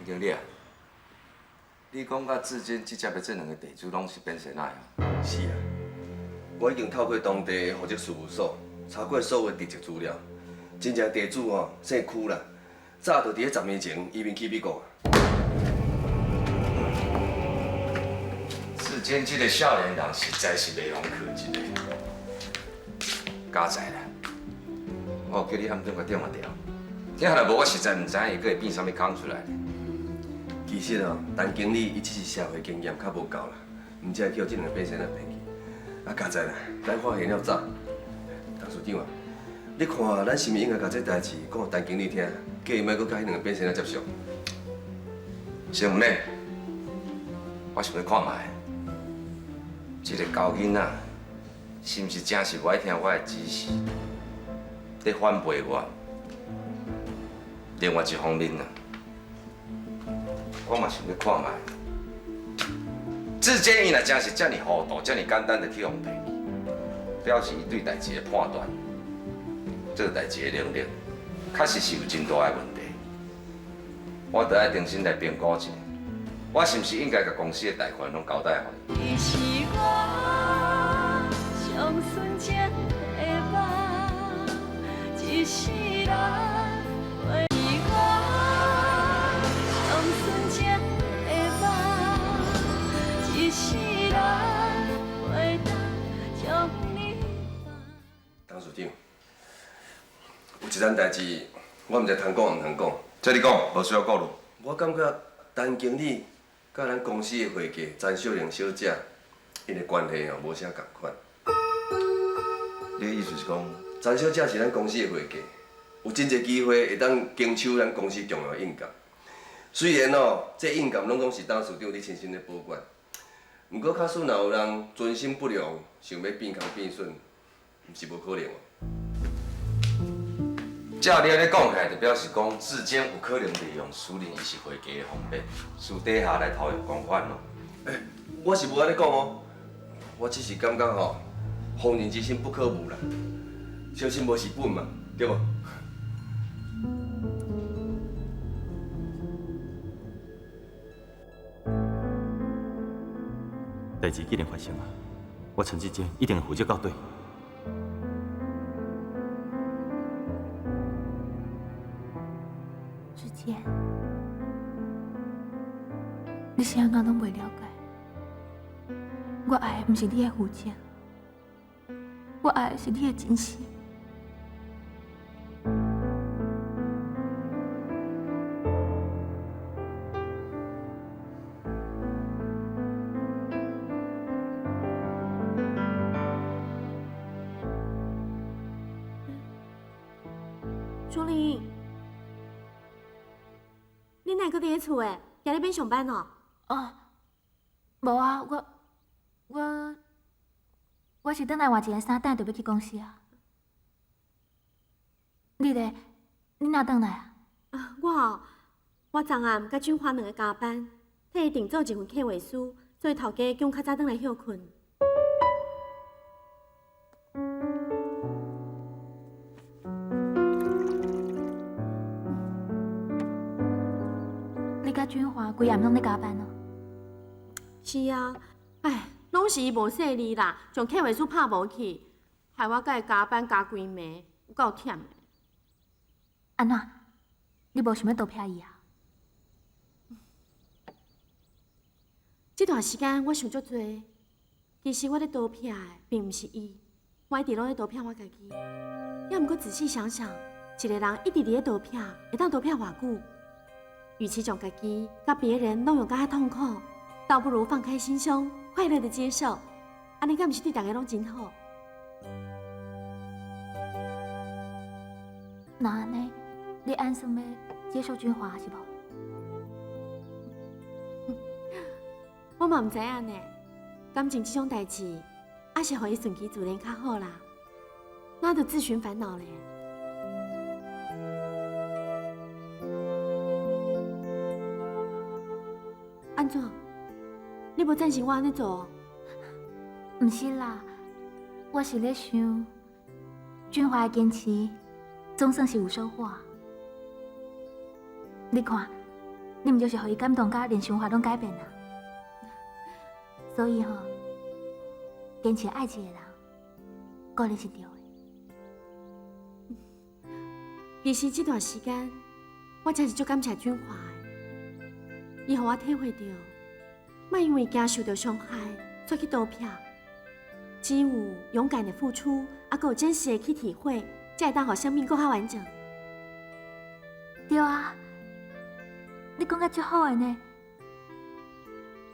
經理啊，你講甲志堅這接的這兩個地主攏是變仙仔啊？是啊，我已經透過當地的戶籍事務所查過所有的地籍資料，真正地主吼姓邱啦，早就佇咧10年前移民去美國。志堅這個少年人實在是袂用客一個，家在啦，我有叫你暗中共調嘛調，聽下來無我實在毋知影伊閣會變啥物空出來。其實哦，陳經理伊只是社會經驗較無夠啦，毋才會去予這兩個變仙仔騙去。啊，佳哉啦，咱發現了早，董事長啊，你看咱是毋是應該共這代誌講予陳經理聽，叫伊莫閣佮彼兩個變仙仔接觸？先毋免，我想欲看覓。這個猴囡仔是毋是真是無愛聽我的指示，咧反背我？另外一方面啊，我嘛想欲看覓。志堅伊若真是遮爾糊塗，遮爾簡單就去予騙去，表示伊對代誌的判斷、做代誌的能力，確實是有真大的問題。我著愛重新來評估一下，我是毋是應該共公司的大權攏交代予伊？你是我上純情的夢，一世人陪我上純情的夢，一世人袂當將你放。董事長，有一件代誌，我毋知通講毋通講。這你講，無需要顧慮。我感覺陳經理佮咱公司的會計陳秀玲小姐，𪜶的關係哦無啥仝款。你的意思是講，陳小姐是咱公司的會計，有真濟機會會當經手咱公司重要的印鑑。雖然哦，這印鑑攏總是董事長你親身咧保管，毋過假使若有人存心不良，想欲變空變損，毋是無可能哦。照你按呢講起來，就表示講志堅有可能利用私人伊是會計的方便，私底下來偷用公款咯。欸，我是無按呢講哦，我只是感覺吼，防人之心不可無啦，小心無是本嘛，對無？代誌既然發生啊，我陳志堅一定會負責到底。志堅，你是按怎攏袂了解？我愛的毋是你的負責，我愛的是你的真心。淑玲，你哪閣佇咧厝的？今日免上班哦？哦，無啊，我是轉來換一件衫，等下就欲去公司啊。你咧？你哪轉來啊？啊，我哦，我昨暗佮俊華兩个加班，替伊訂做一份計劃書，所以頭家叫阮較早轉來歇睏。你佮俊華規暗攏咧加班哦？是啊，哎，攏是伊無細膩啦，將客戶數拍無去，害我佮伊加班加規暝，有夠忝的。按怎？你無想欲逃避伊啊？這段時間我想足濟，其實我咧逃避的並毋是伊，我一直攏咧逃避我家己。猶毋過仔細想想，一個人一直佇咧逃避，會當逃避偌久？與其將家己佮別人攏用甲遐痛苦，倒不如放開心胸，快樂的接受。按呢敢毋是對大家攏真好？那按呢，你按算欲接受君華是無？我嘛毋知影呢，感情這種代誌，還是予伊順其自然較好啦。哪就自尋煩惱咧？按怎？你無贊成我按呢做？毋是啦，我是咧想，君華的堅持總算是有收穫。你看，你毋就是予伊感動甲連想法攏改變啊？所以吼，堅持愛一個人，果然是對的。其實這段時間，我真是足感謝君華的，伊予我體會到，莫因為驚受到傷害，煞去逃避。只有勇敢的付出，啊，閣有真實的去體會，才會當予生命閣較完整。對啊，你講甲足好的呢。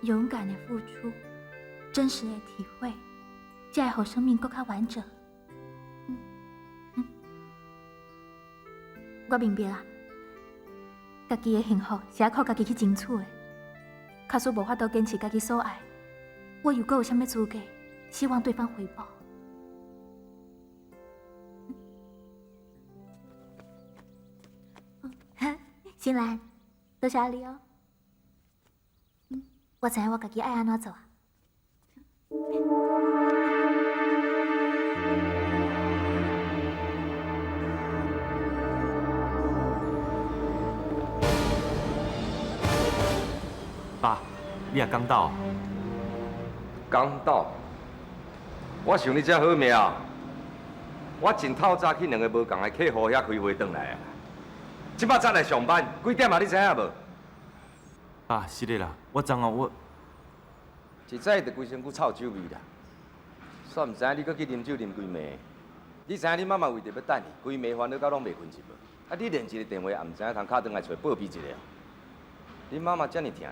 勇敢的付出，真實的體會，才會予生命閣較完整。我明白啊，家己的幸福是愛靠家己去爭取的。假使無法度堅持家己所愛，我又閣有啥物資格希望對方回報？新蘭，多謝你哦。我知影我家己愛按怎做啊。爸，你也剛到？剛到？我想你這好命，我真透早去兩个無仝的客戶遐開會轉來啊。這擺才來上班，幾點啊？你知影無？爸，是的啦，我昨昏我一早就規身軀臭酒味啦，煞毋知影你閣去啉酒啉幾暝。你知影你媽媽為著欲等你，規暝煩惱到攏袂睏一無。啊，你連一個電話也毋知影通敲轉來揣報備一下。你媽媽遮爾疼，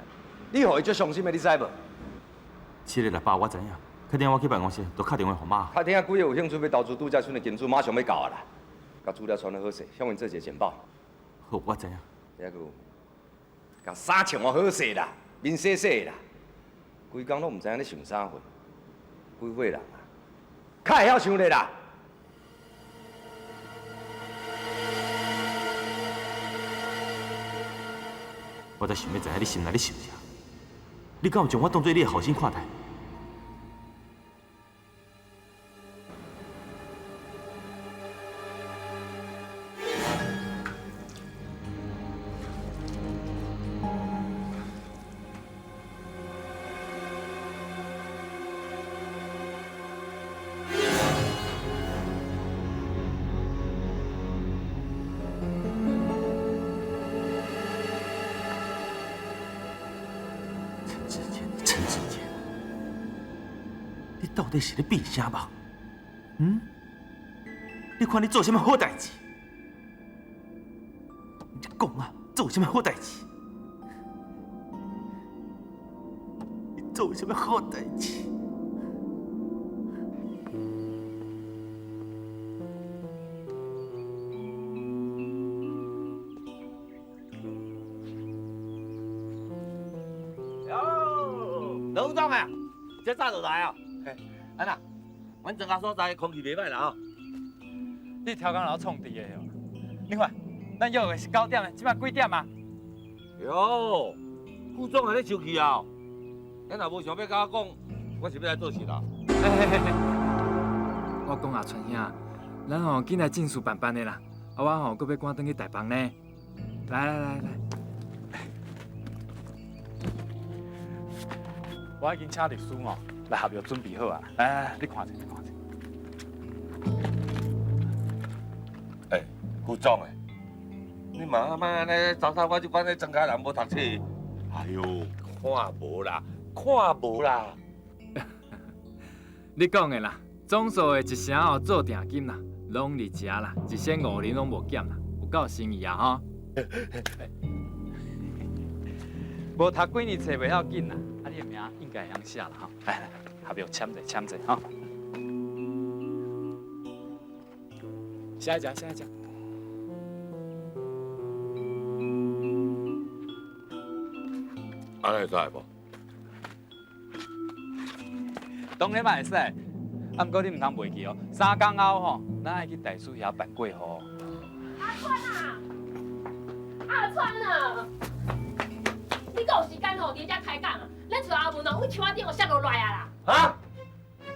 你予伊足傷心的，你知無？是的啦，爸，我知影。確定我去辦公室，就敲電話予媽。確定啊，幾個有興趣欲投資度假村的金主馬上欲到啊啦，共資料傳得好勢，向𪜶做一個簡報。好，我知影。抑閣有，共衫穿換好勢啦，面洗洗啦，規工攏毋知影咧想啥貨，幾歲人啊，較會曉想咧啦。我才想欲知影你心內咧想啥，你敢有將我當做你的後生看待？到底是咧变啥梦？嗯？你看你做啥物好代誌？你講啊，做啥物好代誌？你做啥物好代誌？哟，老總啊，這早就來啊！安那，阮庄家所在空气袂歹啦吼。你超工老创治的哦。你看，咱约的是9点的，这摆几点啊？哟，副总还咧生气啊？你若无想欲佮我讲，我是欲来做事啦。我讲啊，春兄，咱吼紧来正事办办的啦。啊，我吼阁欲赶转去大房呢。来来来来，我已经请律师吼来合约准备好啊。来，你看者，你看者。欸，副总欸，你嘛莫按呢，糟蹋我这款咧庄家人无读册。哎哟，看无啦，看无啦。你讲的啦，总数的一成哦做定金啦，拢伫遮啦，一仙五厘拢无减啦，有够诚意啊吼！无读几年册袂要紧啦，啊你的名应该会晓写啦吼。来来，合约签者签者吼。下一只，下一只。按呢会使无？当然嘛会使，啊，毋过你毋通袂记哦。三工后吼，咱爱去大师遐办过户。阿川啊，阿川啊，你阁有时间吼，伫遮开讲啊？咱厝阿文哦，阮树仔顶哦摔落来啊啦！啊？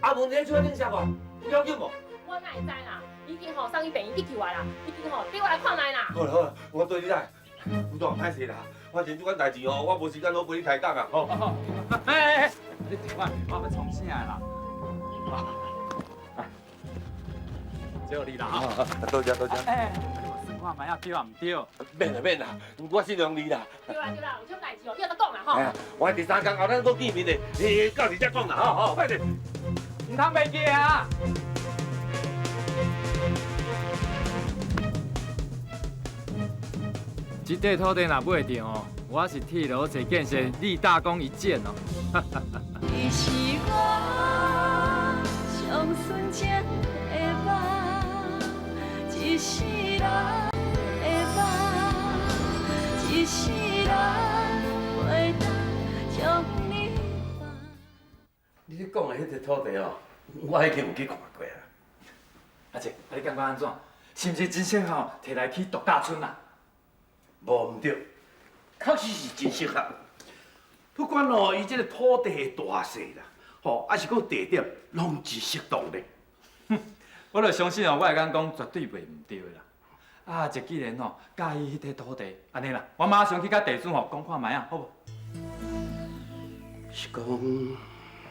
阿文伫树仔顶摔落，有要紧无？我哪会知啦？已经吼送去病院急救啊啦，已经吼缀我来看觅啦。好啦好啦，我缀你来。副总，歹势啦，我真这款代志哦，我无时间好陪你开讲啊，吼。哎哎哎，你停我，我欲创啥啦？就你啦，多谢多谢。哎，你嘛算看觅啊，对啊毋对？免啦免啦，我信任你啦。对啦对啦，有啥代志哦，以后再讲啦吼。我第三工后咱阁见面的，到时再讲啦，吼吼，快点。毋通袂记啊！这块土地若买著哦，我是替罗济建设立大功一件哦。你是我上纯情的梦，一世人的梦，一世人袂当将你放。你咧讲的彼个土地哦，我已经有去看过啊。阿姐，啊你感觉按怎？是毋是真适合提来去度假村啊？无毋对，确实是真适合。不管哦，伊这个土地的大细啦，吼，抑是讲地点，拢真适当咧。我就相信哦，我会敢讲绝对袂毋对的啦。啊，这既然哦，佮意彼块土地，按呢啦，我马上去佮地主吼讲看觅啊，好无？是讲，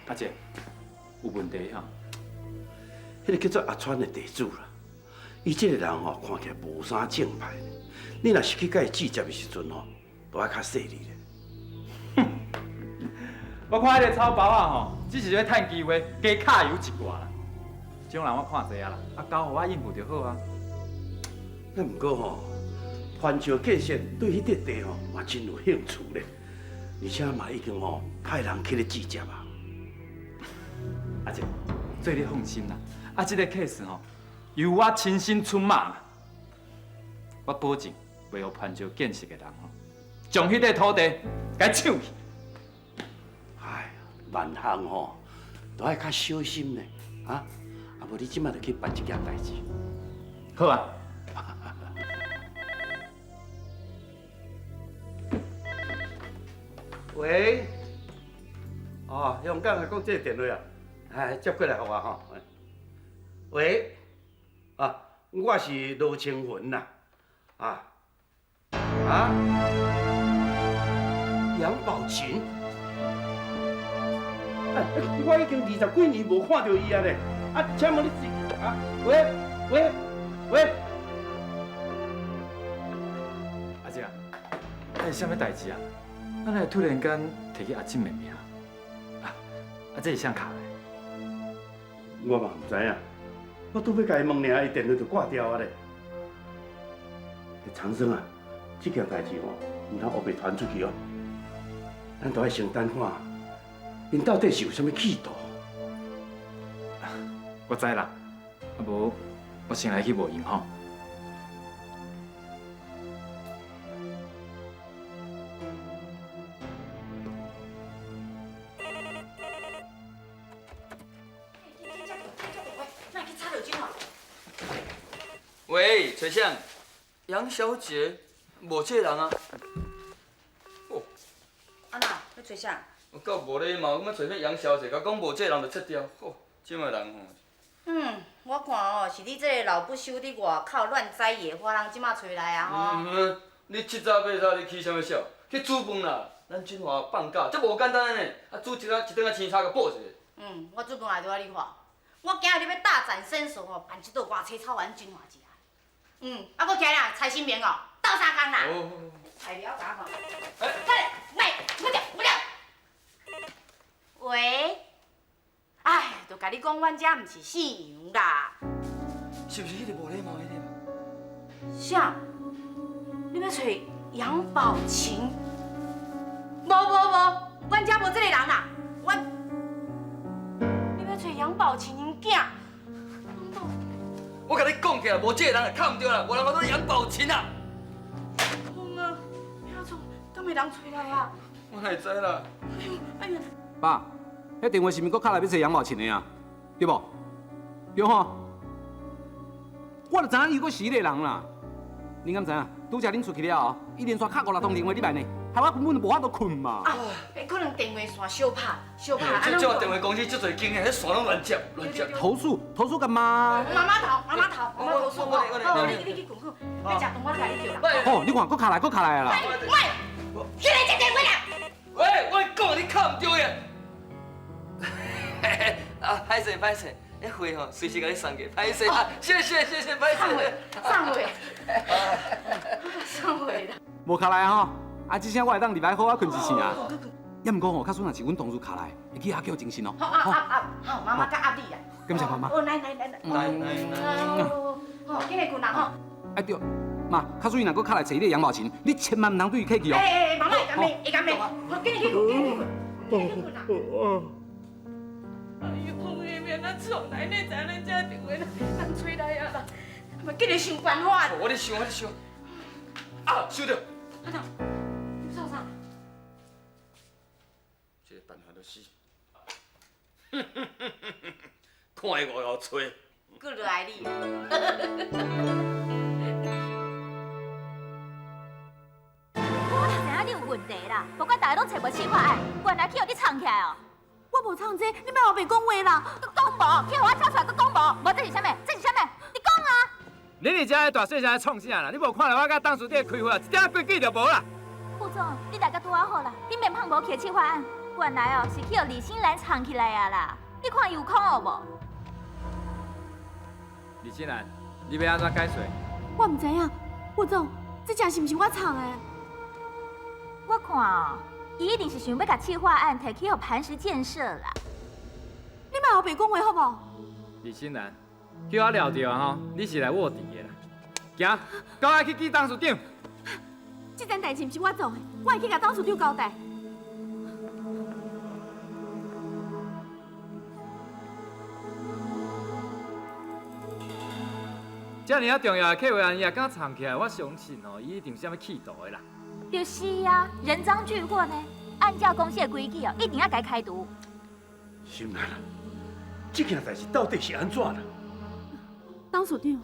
阿姐，有问题哈？彼个叫做阿川的地主啦，伊这个人吼，看起来无啥正派。你若是去佮伊计较的时阵吼，都爱较细腻咧。我看彼个草包仔吼，只是咧趁机会加卡油一寡啦。这种人我看济啊啦，啊交予我应付就好啊。那毋过吼，环球建设对彼块地吼嘛真有兴趣咧，而且嘛已经吼派人去咧计较啊。阿姐，做你放心啦，啊这个 case 吼，由我亲身出马啦，我保证袂予潘石建设的人吼，将彼块土地共抢去。哎，万项吼都爱较小心咧，啊，啊无你这摆就去办这件代志。好啊。喂，哦，香港的国际电话啊，哎，接过来予我吼。喂，啊，我是罗清云啦，啊，啊，杨宝琴，哎，我已经20几年无看到伊啊咧，啊，请问你是啊？喂喂喂，阿姐啊，是啥物代志啊？啊，哪会突然间提起阿珍的名？啊，啊，这是啥卡的？我嘛毋知影，我拄欲共伊问尔，伊电话就挂掉啊咧。长生啊，这件代志吼，毋通乌白传出去哦。咱都爱先等看，𪜶到底是有啥物企图。我知啦，啊无，我先来去问𪜶吼。喂，崔相，杨小姐，无这个人啊。哦。啊那，欲揣啥？有够无礼貌，阮欲揣啥杨小姐，共讲无这个人就切掉。吼，这摆人吼。嗯，我看哦，是你这个老不休伫外口乱栽野花，人这马揣来啊吼。嗯，你七早八早你起啥物笑？去煮饭啦，咱振华放假，这无简单呢。啊，煮一顿一顿仔青菜，共补一下。嗯，我主动来对你看，我今日要大展身手哦，办一桌外切炒丸真华食。嗯，啊，阁起来啦，蔡新明哦，斗相共啦。材料甲我看。来，来，我掉，我掉。喂，哎，就共你讲，阮遮毋是姓杨啦。是毋是彼个无礼貌彼个？啥？你欲揣杨宝琴？无无无，阮遮无这个人啦。阮，你欲揣杨宝琴𪜶囝？我共你讲起来，无这个人，敲毋对啦，无人叫做杨宝琴啊。公啊，阿总，敢会人揣来啊？我哪会知啦？哎呦，哎呦！爸，彼电话是毋是阁敲来欲揣杨宝琴的啊？对无？对吼？我就知影伊阁是彼个人啦。恁敢知影？拄才恁出去了后，伊连续敲五六通电话入来呢，害我根本就无法度睏嘛。啊，可能电话线小拍，小拍。这这电话公司足济经验，彼线拢乱接，乱接。投诉，投诉干嘛？妈妈头，妈妈头，妈妈投诉我。好，你去睏好，欲食饭我共你叫啦。哦，你看，阁敲来，阁敲来啊啦。喂，起来接电话啦！喂，我讲你敲毋对啊！啊，歹势歹势，彼货吼随时共你送过，歹势啊！谢谢谢谢，歹势。送货，送货啦。无敲来吼，啊，这声我会当入来好好睏一醒啊。也毋过吼，假使若是阮同事敲来，会去遐叫精神哦。好啊啊啊，好，妈妈较压你啊。感谢妈妈。哦，来来来来。来来来。好，紧来睏啦吼。哎对，妈，假使伊若阁敲来揣你的杨宝琴，你千万毋通对伊客气哦。哎哎，妈妈会共骂，会共骂。好，紧去睏，紧去睏，紧去睏啦。哎呦，下面咱从来你知咱这电话人吹来啊啦，嘛紧来想办法。我咧想，我咧想。啊，想著。阿头，你创啥？这个办法就是，看伊偌会揣。阁落来你。我就知影你有问题啦，无管大家拢揣无企划案，原来去予你藏起来哦。我无藏这，你莫乌白讲话啦。阁讲无，去予我抄出来阁讲无，无这是啥物？这是啥物？你讲啊！你伫遮大细声创啥啦？你无看著我佮董事长开会啊，一点仔规矩就无啦。副总，你大家拄仔好啦，你面胖无起企划案，原来哦是去予李新兰藏起来啊啦。你看伊有空哦无？李新兰，你欲按怎解释？我毋知影，副总，这真是毋是我藏的？我看哦，伊一定是想欲共企划案提去予磐石建设啦。你莫乌白讲话好无？李新兰，叫我掠著啊吼，你是来卧底的啦。行，跟我去见董事长。这件代志毋是我做的，我会去共董事长交代。遮尔啊重要的客户案，伊也敢藏起来，我相信哦，伊一定有啥物企图的啦。就是啊，人赃俱获呢。按照公司的规矩哦，一定要共开除。心兰啊，这件代志到底是按怎啦？董事长，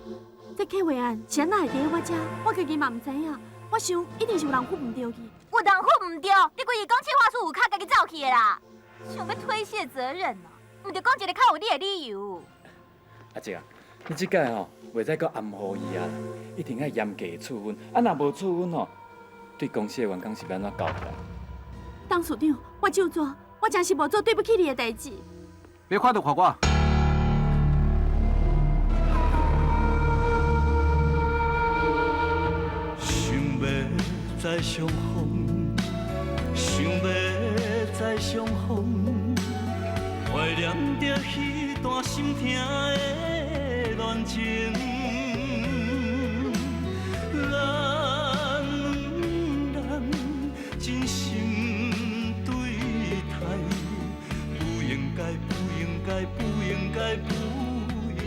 这客户案是按怎会伫咧我遮？我家己嘛毋知影。我想一定是有人付毋对去。有人付毋对，你规日讲企划书有卡家己走去的啦，想欲推卸责任哦？毋著讲一个较有理的理由。阿姐啊，你这届吼袂使阁含糊伊啊，一定爱严格处分。啊，若无处分吼，对公司的员工是欲按怎交代？董事长，我就做，我真是无做对不起你的代志。别看就看我。想欲再相逢，想欲再相逢，怀念著彼段心疼的恋情。咱两人真心对待，不应该，不应该，不应该，不应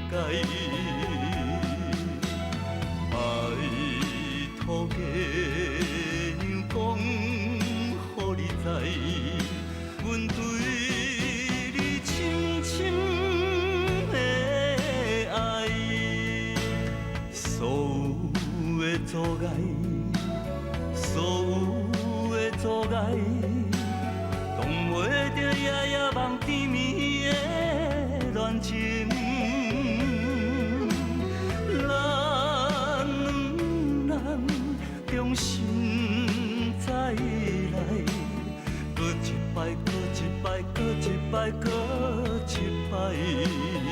该。拜托月娘讲，予你知，阮对你深深的爱，所有的阻碍，所有的阻碍，挡袂住夜夜梦甜蜜的恋情。咱两人重新再来，阁一摆，阁一摆，阁一摆，阁。爱。